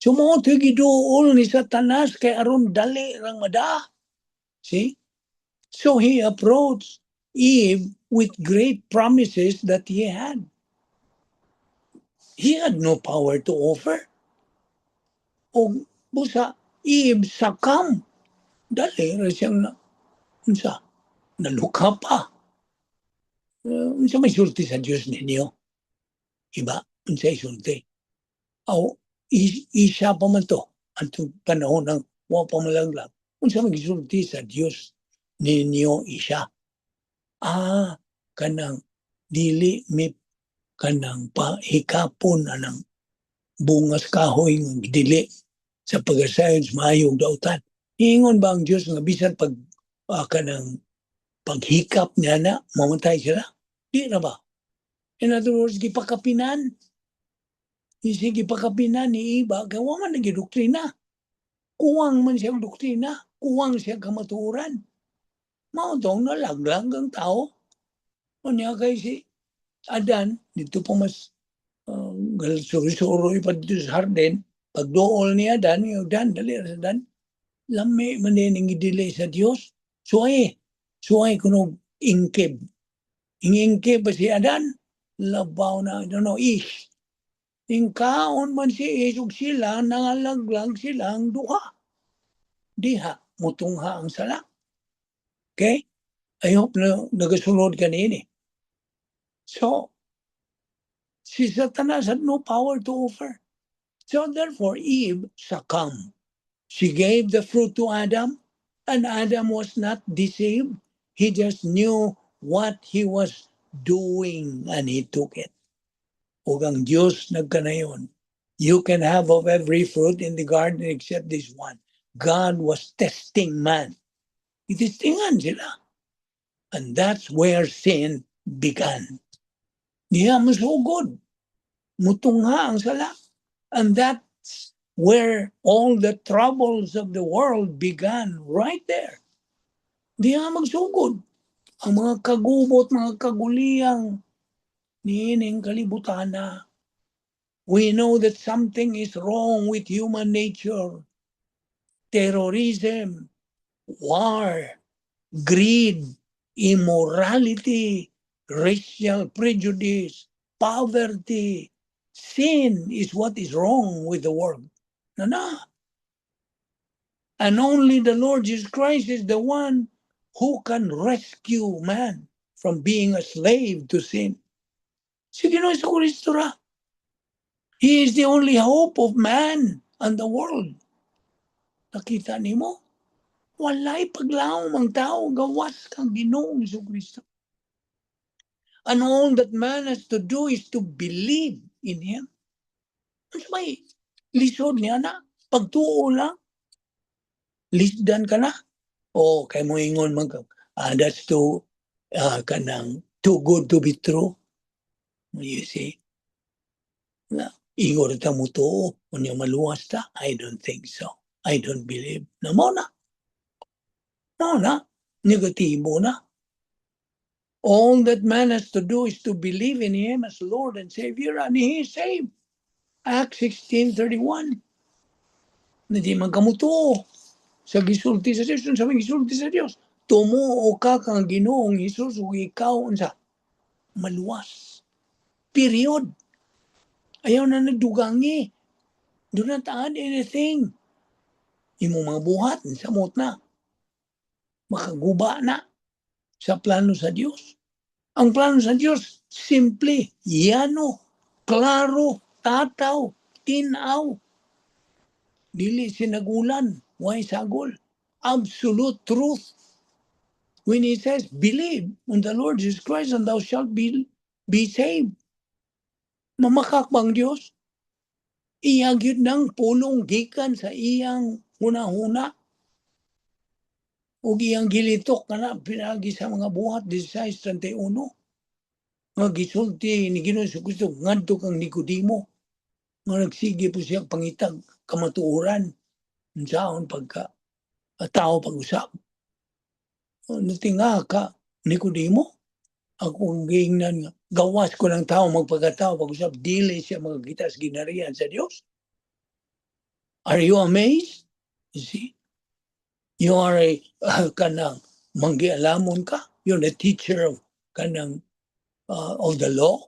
So, mga ito giduol ni Satanas kay aron dali rang mada. See? So, he approached Eve with great promises that he had. He had no power to offer. O busa, Eve sakam. Dali ra siyang naluka pa. Unsa may sulti sa Diyos ninyo? Iba, unsa sulti? Isa pa man to atong panahon ng wa pa malaglag unsa man gisulti sa Dios ninyo isa kanang dili mi kanang pahikapon anang bungas kahoy nga dili sa pag-asayon sa maayong dautan. Ingon ba ang Dios nga bisan pag kanang paghikap niya na mamatay sila? Di na ba? In other words, gipakapinan. Sige pakapinan ni iba, gawa man nagi doktrina. Kuwang man siyang doktrina, kuwang siyang kamatuoran. Mautong nalaglag ang tao. O niya kay si Adan, dito pa mas suri-suri pa dito sa Harden, pagdool ni Adan, yung Adan, dali sa Adan, lami man din ang delay sa Dios. Suway kuno ingkib. Ingkib ba si Adan? Labaw na, I don't know, ish. Ingkaon man si Isog sila, nangalaglag silang duha. Diha, mutungha ang sala. Okay? I hope na nagasunod ka nini. So, si Satanas had no power to offer. So therefore, Eve succumbed. She gave the fruit to Adam, and Adam was not deceived. He just knew what he was doing, and he took it. Ug ang Diyos nagkanayon. You can have of every fruit in the garden except this one. God was testing man. Itistingan sila. And that's where sin began. Diya masugod. Mutungha ang sala. And that's where all the troubles of the world began, right there. Diya magsugod. Ang mga kagubot, mga kaguliyang niining kalibutan na. We know that something is wrong with human nature. Terrorism, war, greed, immorality, racial prejudice, poverty, sin is what is wrong with the world. Na. And only the Lord Jesus Christ is the one who can rescue man from being a slave to sin. Si Ginoong Kristo ra. He is the only hope of man and the world. Nakita nimo? Walay paglaom ang tao gawas kang Ginoong Kristo. And all that man has to do is to believe in Him. Mas may lisod niya na. Pagtuo lang. Lisdan ka na. O kay mo ingon that's too kanang too good to be true. You see? Igor ta mo to, unya maluwas ta? I don't think so. I don't believe. Namo na. No na. Negatibo na. All that man has to do is to believe in Him as Lord and Savior, and He is saved. Acts 16:31. Hindi man kamuto sa gisulti sa Diyos. Sa gisulti sa Diyos. Tumuo ka kang Ginoong Hesus o ikaw unsa maluwas. Period. Ayaw na nagdugangi. Do not add anything. Imong mga buhat, samot na. Makaguba na sa plano sa Diyos. Ang plano sa Diyos, simple, yano, klaro, tataw, tinaw. Dili sinagulan, way sagol. Absolute truth. When He says, believe on the Lord Jesus Christ and thou shalt be saved. Mamakak bang Diyos? Iyang yun ng pulong gikan sa iyang huna-huna. O iyang gilitok na pinagi sa mga buhat 16:31. Nga gisulti ni Ginoong Jesucristo ngadto kang Nicodemo. Nga nagsige po siya pangitag kamatuoran. Unsaon pagka tao pag-usap. Natinga ka Nicodemo. Ako ang giingnan nga gawas ko ng tao magpagkatao pag-usap dili siya magkita sa ginarihan sa Dios. Are you amazed? You see? You are a kanang manggialamon ka. You're a teacher of kanang of the law.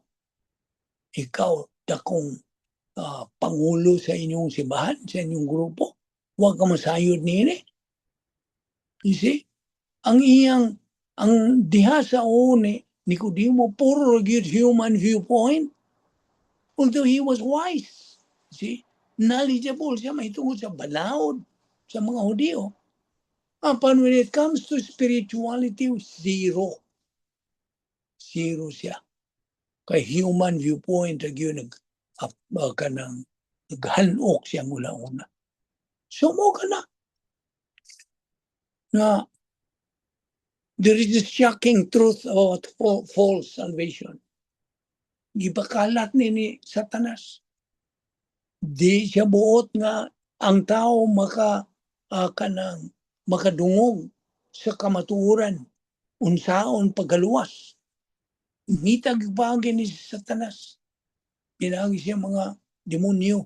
Ikaw dakong pangulo sa inyong simbahan, sa inyong grupo. Huwag ka masayod nini. You see? Ang diha sa une, Nicodemo, puro good human viewpoint. Although he was wise. See? knowledgeable siya mahitungod sa balaod sa mga Hudyo. When it comes to spirituality, zero. Zero siya. Kay human viewpoint, yun, naghanok siya mula-una. So mo ka na. There is a shocking truth about false salvation. Gipakalat ni Satanas. Di siya buot nga ang tao makadungog sa kamatuoran, unsaon pagaluwas. Mitag bagay ni Satanas. Pinagi siya mga demonyo.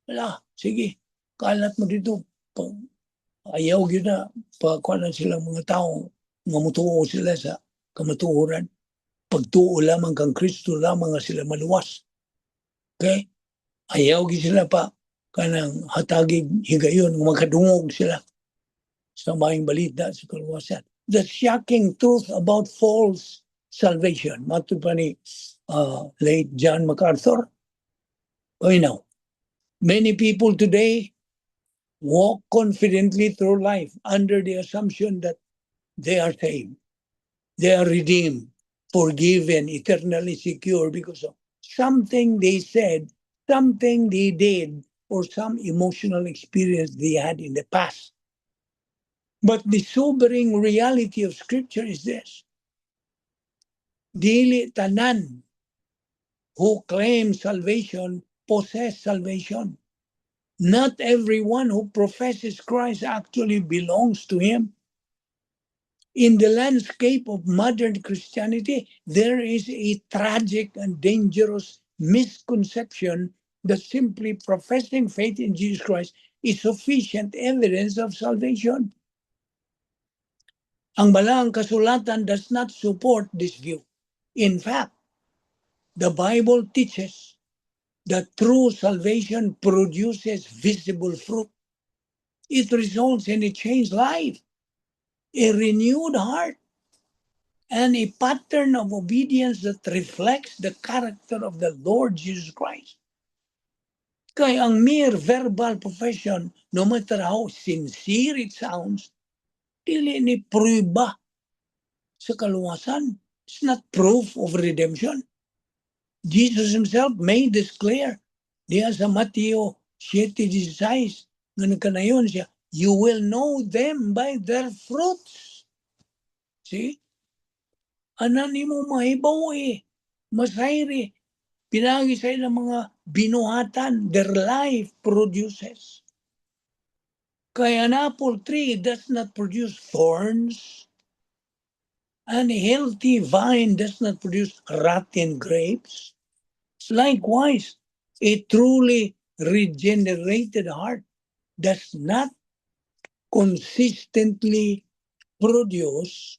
Wala, sige, kalat mo dito. Ayaw yun na, pagkuhanan silang mga tao, nga mutuo sila sa kamatuoran. Pagtuo lamang kang Kristo lamang nga sila maluwas. Okay? Ayaw sila pa kanang hatagig higayon, magkadungog sila sa maing balita sa kaluwasan. The shocking truth about false salvation. Matud pa ni late John MacArthur. Now, many people today walk confidently through life under the assumption that they are saved. They are redeemed, forgiven, eternally secure because of something they said, something they did, or some emotional experience they had in the past. But the sobering reality of Scripture is this. Dili tanan who claim salvation possess salvation. Not everyone who professes Christ actually belongs to Him. In the landscape of modern Christianity, there is a tragic and dangerous misconception that simply professing faith in Jesus Christ is sufficient evidence of salvation. Ang Balang Kasulatan does not support this view. In fact, the Bible teaches that true salvation produces visible fruit. It results in a changed life, a renewed heart, and a pattern of obedience that reflects the character of the Lord Jesus Christ. Kaya ang mere verbal profession, no matter how sincere it sounds, dili ni prueba sa kaluwasan. It's not proof of redemption. Jesus Himself made this clear. Diya sa Mateo 7:16, nga nagkanayon siya, you will know them by their fruits. See? Anan mo mahibaw masayri. Pinagi sa ilang mga binuhatan, their life produces. Kaya an apple tree does not produce thorns. An healthy vine does not produce rotten grapes. Likewise, a truly regenerated heart does not consistently produce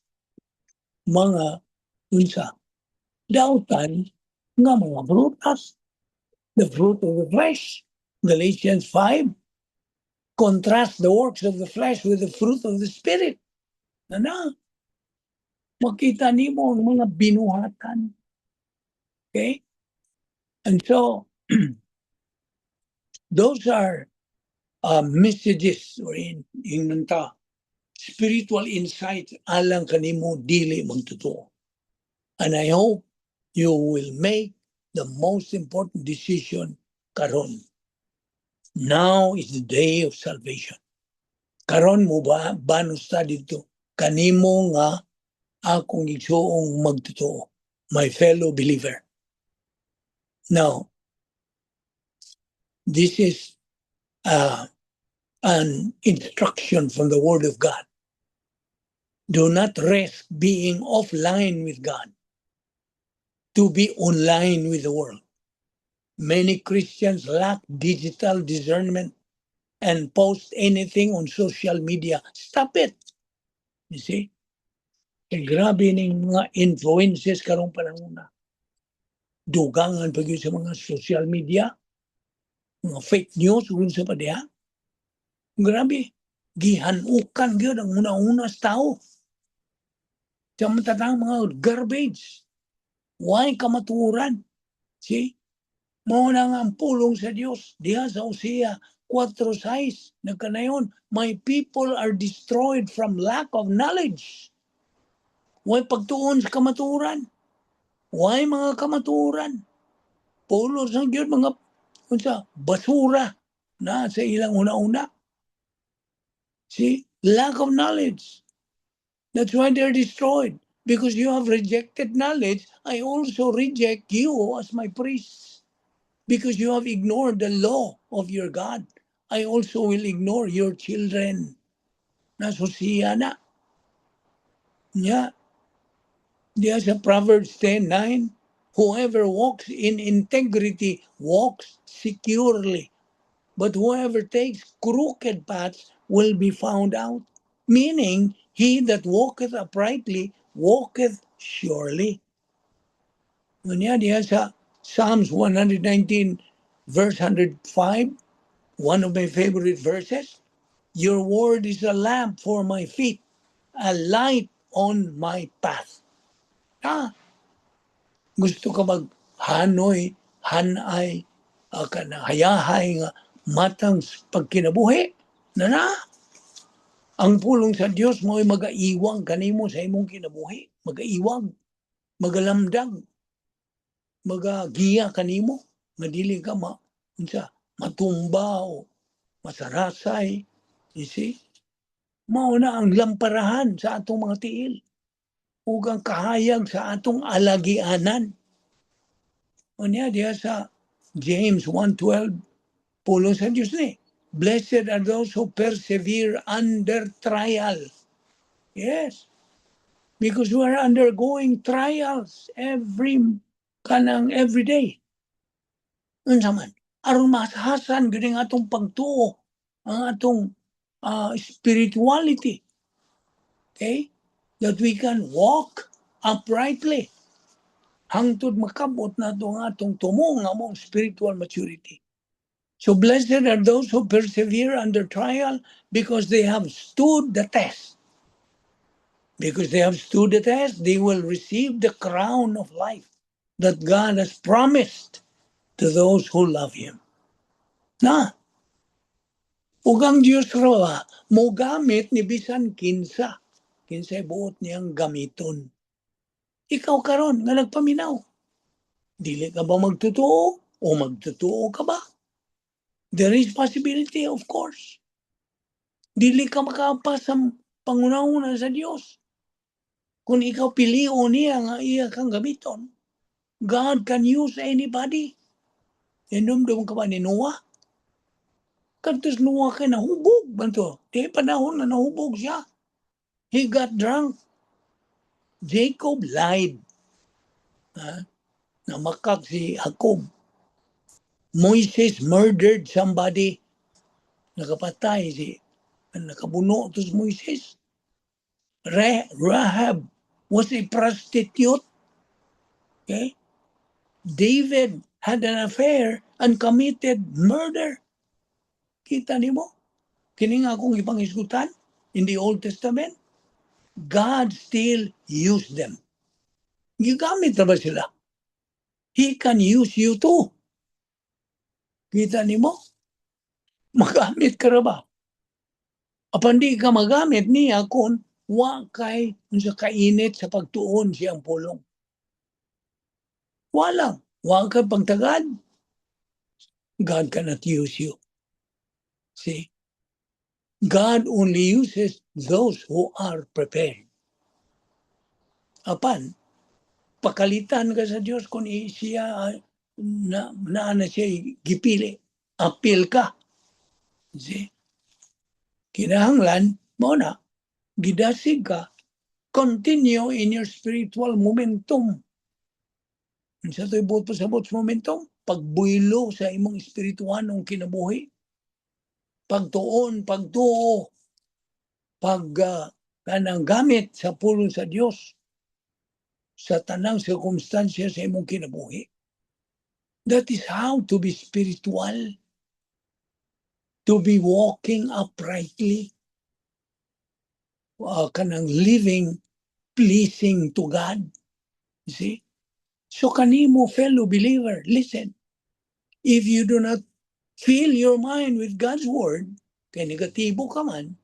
mga dautan nga mga prutas. The fruit of the flesh, Galatians 5, contrast the works of the flesh with the fruit of the Spirit. Makita nimo ang mga binuhatan. Okay? And so, those are messages or in spiritual insight alang kanimo dili magtotoo. And I hope you will make the most important decision karon. Now is the day of salvation. Karon mo ba banusta dito kanimo nga akong igsuong magtotoo, my fellow believer. Now, this is an instruction from the Word of God. Do not risk being offline with God to be online with the world. Many Christians lack digital discernment and post anything on social media. Stop it. You see? Grabe ning mga influences karong panahon na. Dugangan pa sa mga social media, mga fake news, unsa pa diha. Grabe. Gihanukan gyud ang una-una sa tao. Samtang mga garbage. Why kamaturan? See? Mao na nga ang pulong sa Dios diha sa Hosea 4:6 nagkanayon, my people are destroyed from lack of knowledge. Way pagtuon sa kamaturan. Way mga kamaturan. Pulos ng Dios mga unsa basura na sa ilang una-una. See, lack of knowledge. That's why they're destroyed. Because you have rejected knowledge, I also reject you as my priests. Because you have ignored the law of your God, I also will ignore your children. Nasusiya na. Yeah. There's a Proverbs 10:9. Whoever walks in integrity walks securely. But whoever takes crooked paths will be found out. Meaning, he that walketh uprightly walketh surely. Unya diya sa Psalms 119 verse 105, one of my favorite verses. Your word is a lamp for my feet, a light on my path. Gusto ka maghanoy, hanay, hayahay nga matang pagkinabuhi. Na. Ang pulong sa Dios mo ay magaiwang kanimo sa imong kinabuhi. Magaiwang, magalamdag, magagiya kanimo. Madili ka matumba o masarasay. You see? Mao na ang lamparahan sa atong mga tiil. Ug ang kahayag sa atong alagianan. Unya diya sa James 1:12, pulong sa Dios ni. Blessed are those who persevere under trial. Yes. Because we are undergoing trials every day. Unsa man? Aron mahasan gid ang atong pagtuo, ang atong spirituality. Okay? That we can walk uprightly. Hangtod makabot na ang atong tumo nga mong spiritual maturity. So blessed are those who persevere under trial because they have stood the test. Because they have stood the test, they will receive the crown of life that God has promised to those who love Him. Na, ug ang Diyos raw mo gamit ni bisan kinsa buot niyang gamiton. Ikaw karon nga nagpaminaw, dili ka ba magtotoo o magtotoo ka ba? There is possibility, of course. Dili ka makapas sa pangunahuna sa Dios. Kung ikaw piliin niya nga iya kang gamiton, God can use anybody. Inumdum ka ba ni Noah? Kantos Noah kay nahubog banto. Di panahon na nahubog siya. He got drunk. Jacob lied. Namakak si Jacob. Moses murdered somebody. Nakapatay nakabuno to si Moses. Rahab was a prostitute. Okay? David had an affair and committed murder. Kita nimo? Kini nga akong ipangisgutan in the Old Testament. God still used them. Gigamit na ba sila? He can use you too. Kita nimo? Magamit ka ra ba? Apan di ka magamit niya kung wa kay sa kainit sa pagtuon siyang pulong. Walang. Wa kay pagtagad. God cannot use you. See? God only uses those who are prepared. Apan, pakalitan ka sa Diyos kung siya na siya gipili. Apil ka. See? Kinahanglan mo na, gidasig ka, continue in your spiritual momentum. Sa ito'y buot pasabot sa momentum, pagbuylo sa imong espirituanong kinabuhi, pagtuon, pagtuo, kanang gamit sa pulong sa Dios sa tanang sirkumstansya sa imong kinabuhi. That is how to be spiritual. To be walking uprightly. Kanang living, pleasing to God. You see? So kanimo fellow believer, listen. If you do not fill your mind with God's word, kay negatibo ka man,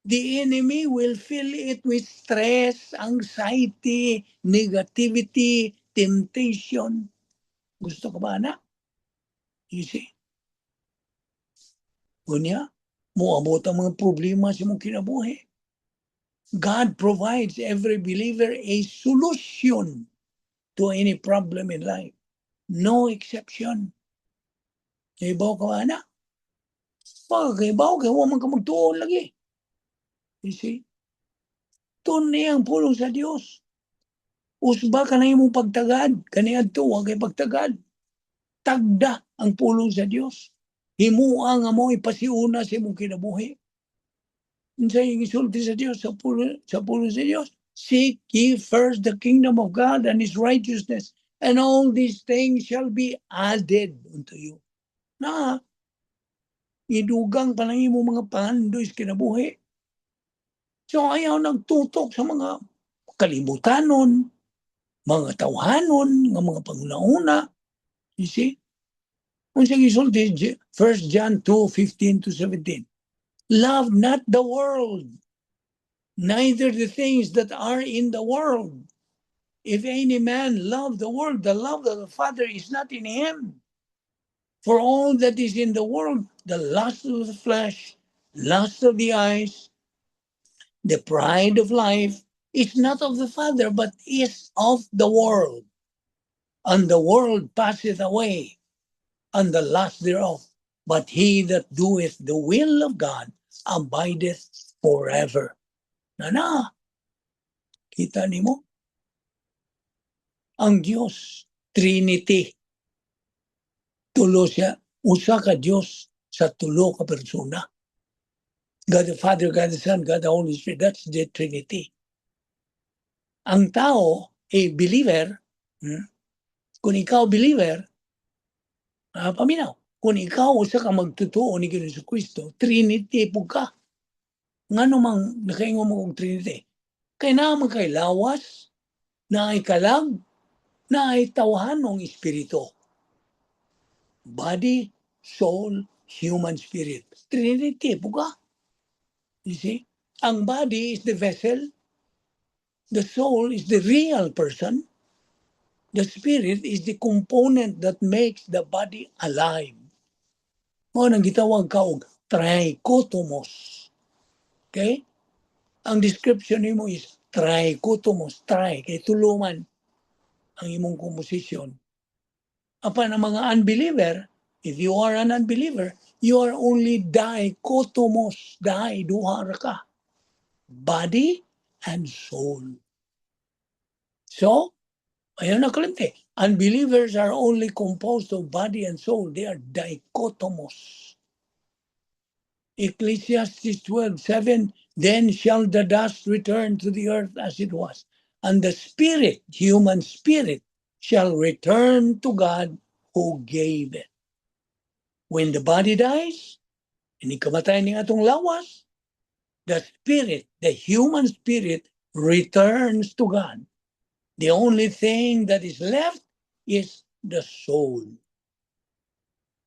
the enemy will fill it with stress, anxiety, negativity, temptation. Gusto ka ba, anak? You see? Unya, moabot ang mga problema sa mong kinabuhi. God provides every believer a solution to any problem in life. No exception. Ibaw ka ba, anak? Ibaw ka, huwag man ka magtuon lagi. You see? Tunay ang pulong sa Dios. Usba ka na imong pagtagad, kaniadto wa kay pagtagad. Tagda ang pulong sa Dios. Himuha nga mo ipasiuna sa imong kinabuhi. Unsay gisulti sa Dios sa pulong sa Dios? Seek ye first the kingdom of God and His righteousness, and all these things shall be added unto you. Na idugang pa lang imong mga pangandoy sa kinabuhi. So ayaw nagtutok sa mga kalibutanon, mga tawhanon, nga mga pangunahuna. You see? Unsa gisulti 1 John 2:15-17. Love not the world, neither the things that are in the world. If any man love the world, the love of the Father is not in him. For all that is in the world, the lust of the flesh, lust of the eyes, the pride of life, is not of the Father, but is of the world. And the world passeth away, and the lust thereof. But he that doeth the will of God abideth forever. Nana, kita nimo? Ang Dios, Trinity. Tulo siya, usa ka Dios sa tulo ka persona. God the Father, God the Son, God the Holy Spirit. That's the Trinity. Ang tao, believer, kung ikaw believer, paminaw, kung ikaw usa ka magtutuo ni Kristo, Trinity po ka. Nga namang nakaingon mo kong Trinity. Kaya naman kay lawas, na ay kalag, na ay tawhanong espiritu. Body, soul, human spirit. Trinity po ka. You see? Ang body is the vessel. The soul is the real person. The spirit is the component that makes the body alive. Mo nang gitawag ka og trichotomos. Okay? Ang description nimo is trichotomos. Tri, kay tuluman ang imong composition. Apan ang mga unbeliever, if you are an unbeliever, you are only dichotomos. Duha ra ka. Body and soul. So, ayun na kalante. Unbelievers are only composed of body and soul. They are dichotomos. Ecclesiastes 12:7, then shall the dust return to the earth as it was, and the spirit, human spirit, shall return to God who gave it. When the body dies, hindi kamatay ng atong lawas, the spirit, the human spirit, returns to God. The only thing that is left is the soul.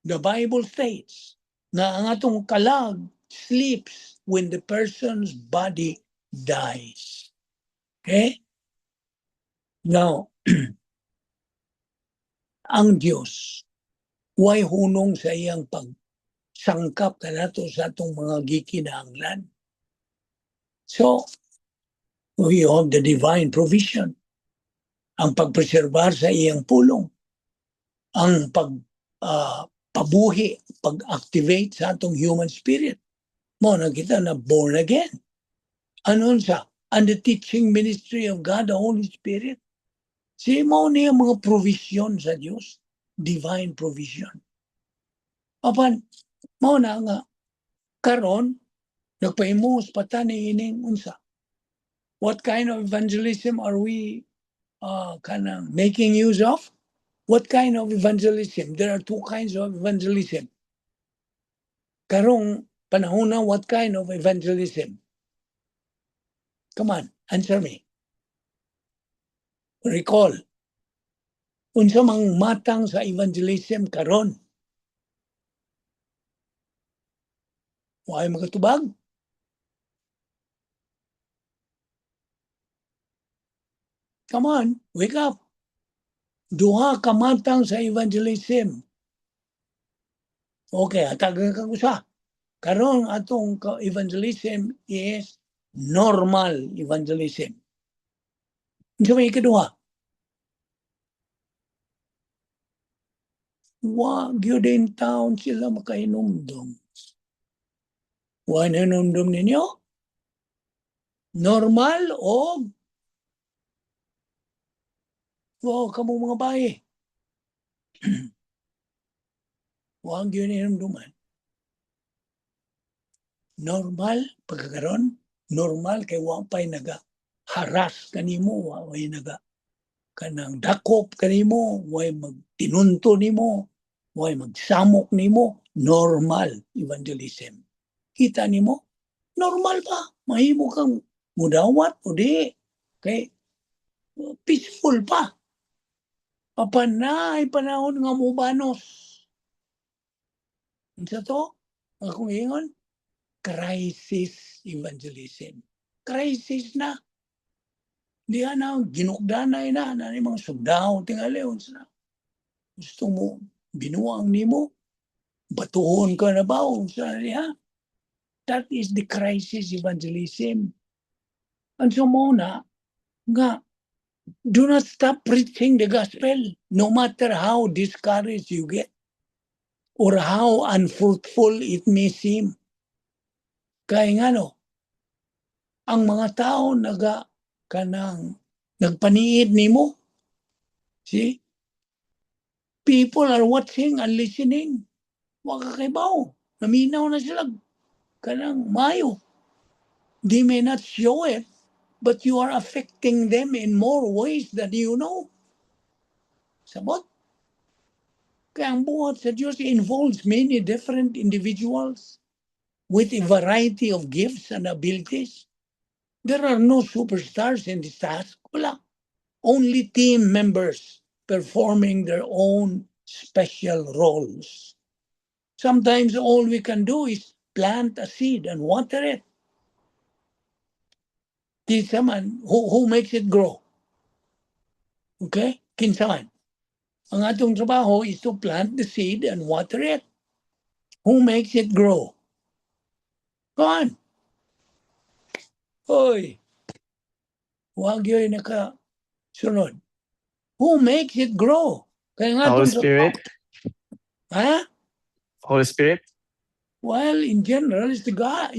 The Bible states na ang atong kalag sleeps when the person's body dies. Okay? Now, ang Diyos, way hunong sa iyang pagsangkap na nato sa atong mga gikinahanglan. So, we have the divine provision. Ang pagpreserbar sa iyang pulong, ang pabuhi, pag-activate sa atong human spirit. Mo na kita na born again. Ano sa? And the teaching ministry of God, the Holy Spirit. Si mo niya mga provision sa Diyos. Divine provision. Apan, mo na nga, karon, nagpahimus patani ining unsa. What kind of evangelism are we making use of? What kind of evangelism? There are two kinds of evangelism. Karong panahon na, what kind of evangelism? Come on, answer me. Recall. Unsa mang matang sa evangelism karon? Huwag magatubag. Come on, wake up. Duha ka matang sa evangelism. Okay, atagan ka usa. Karon atong evangelism is normal evangelism. Unsa may ikaduha? Wa gyud in town sila makainumdum. Wa nanumdum ninyo? Normal o wow, kamo mga bayi. Wa gyud nanumduman. Normal pagkakaroon, normal kay wa pay naga haras kanimo, wa pay naga kanang dakop kanimo, way magtinunto nimo, way magsamok nimo, normal evangelism. Kita nimo, normal ba? Mahimo kang mudawat o di. Kay peaceful pa. Papanay panahon nga mubanos. Unsa to? Akong ingon, crisis evangelism. Crisis na. Diyan na, ginukdanay na ni mga sundao tingali unsa. Gusto mo binuang nimo, batuhon ka na ba unsa niya? That is the crisis evangelism. And so muna nga do not stop preaching the gospel no matter how discouraged you get or how unfruitful it may seem. Kaya nga no, ang mga tao nagpaniid nimo. See? People are watching and listening. Wa ka kay bao. Naminaw na sila kanang mayo. They may not show it, but you are affecting them in more ways than you know. Sabot? Kaya ang buhat sa Diyos involves many different individuals with a variety of gifts and abilities. There are no superstars in this task. Wala. Only team members performing their own special roles. Sometimes all we can do is plant a seed and water it. Kinsa man, who makes it grow? Okay? Kinsa man. Ang atong trabaho is to plant the seed and water it. Who makes it grow? Come on. Oy. Huwag yun sunod. Who makes it grow? Kaya nga Holy atong Spirit? Ha? Holy Spirit? Well, in general, it's God.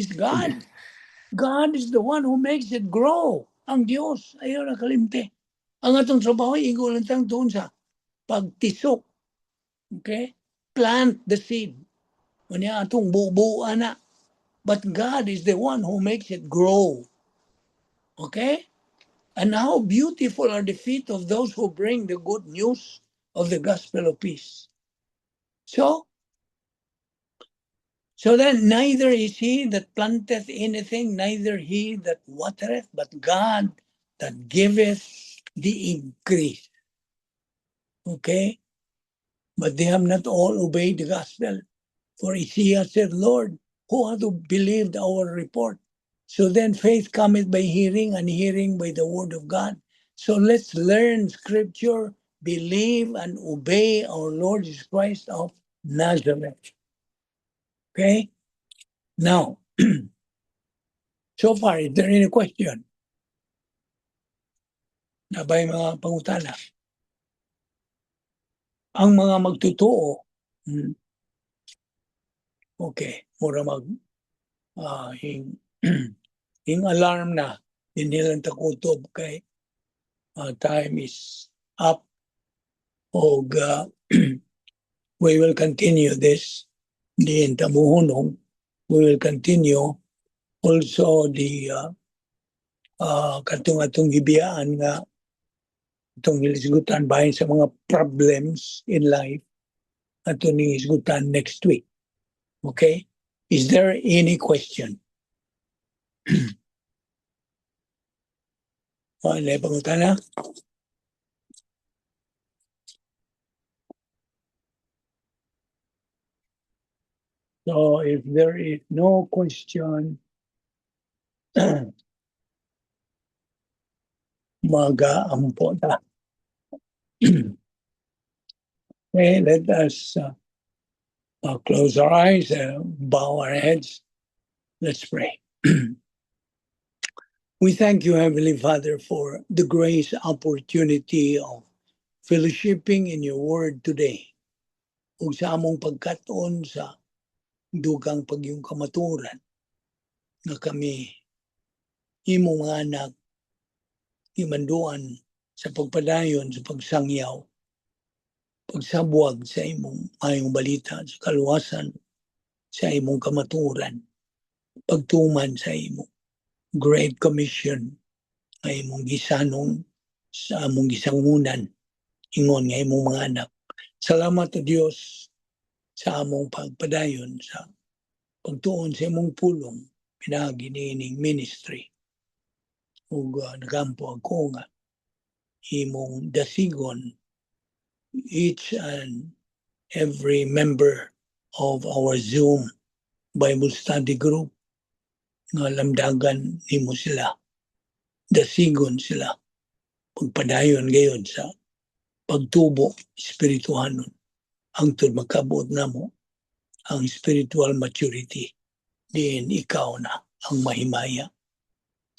God is the one who makes it grow. Ang Diyos, ayaw na kalimte. Ang atong trabaho, igulan tang doon sa pagtisok. Okay? Plant the seed. Kanya atong bubuan na. But God is the one who makes it grow. Okay? And how beautiful are the feet of those who bring the good news of the gospel of peace. So then neither is he that planteth anything, neither he that watereth, but God that giveth the increase. Okay? But they have not all obeyed the gospel. For Isaiah said, Lord, who hath believed our report? So then faith cometh by hearing, and hearing by the word of God. So let's learn scripture, believe, and obey our Lord Jesus Christ of Nazareth. Okay? Now, so far, is there any question? Nabay mga pangutana. Ang mga magtutuo, okay, mura yung alarm na, hindi nilang takutob kay time is up. We will continue this. Di tamuhunong. We will continue also the katong gibiyaan nga itong hilisgutan bahin sa mga problems in life at itong hilisgutan next week. Okay? Is there any question? Ano yung pangutana? So if there is no question, mag-aampo na. Okay, let us close our eyes and bow our heads. Let's pray. We thank you, Heavenly Father, for the grace opportunity of fellowshipping in your word today. Ug sa among pagkatuon sa dugang pagyong kamaturan na kami imong mga anak imanduan sa pagpadayon sa pagsangyaw, pagsabuag sa imong mayong balita sa kaluwasan sa imong kamaturan, pagtuman sa imong Great Commission nga imong gisanong sa among gisangunan ingon nga imong mga anak. Salamat o Dios sa among pagpadayon sa pagtuon sa imong pulong pinagi niining ministry. Ug nagampo ako nga imong dasigon each and every member of our Zoom Bible study group nga lamdagan nimo sila, dasigon sila, pagpadayon gayon sa pagtubo espirituhanon hangtod magkabuot namo ang spiritual maturity diin ikaw na ang mahimaya.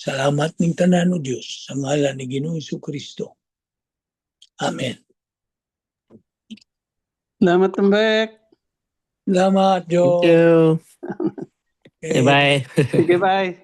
Salamat ning tanan o Dios sa ngalan ni Ginoong Jesucristo. Amen. Salamat, Tambek. Salamat, Thank Joe. you. Okay. Bye-bye. Sige, bye.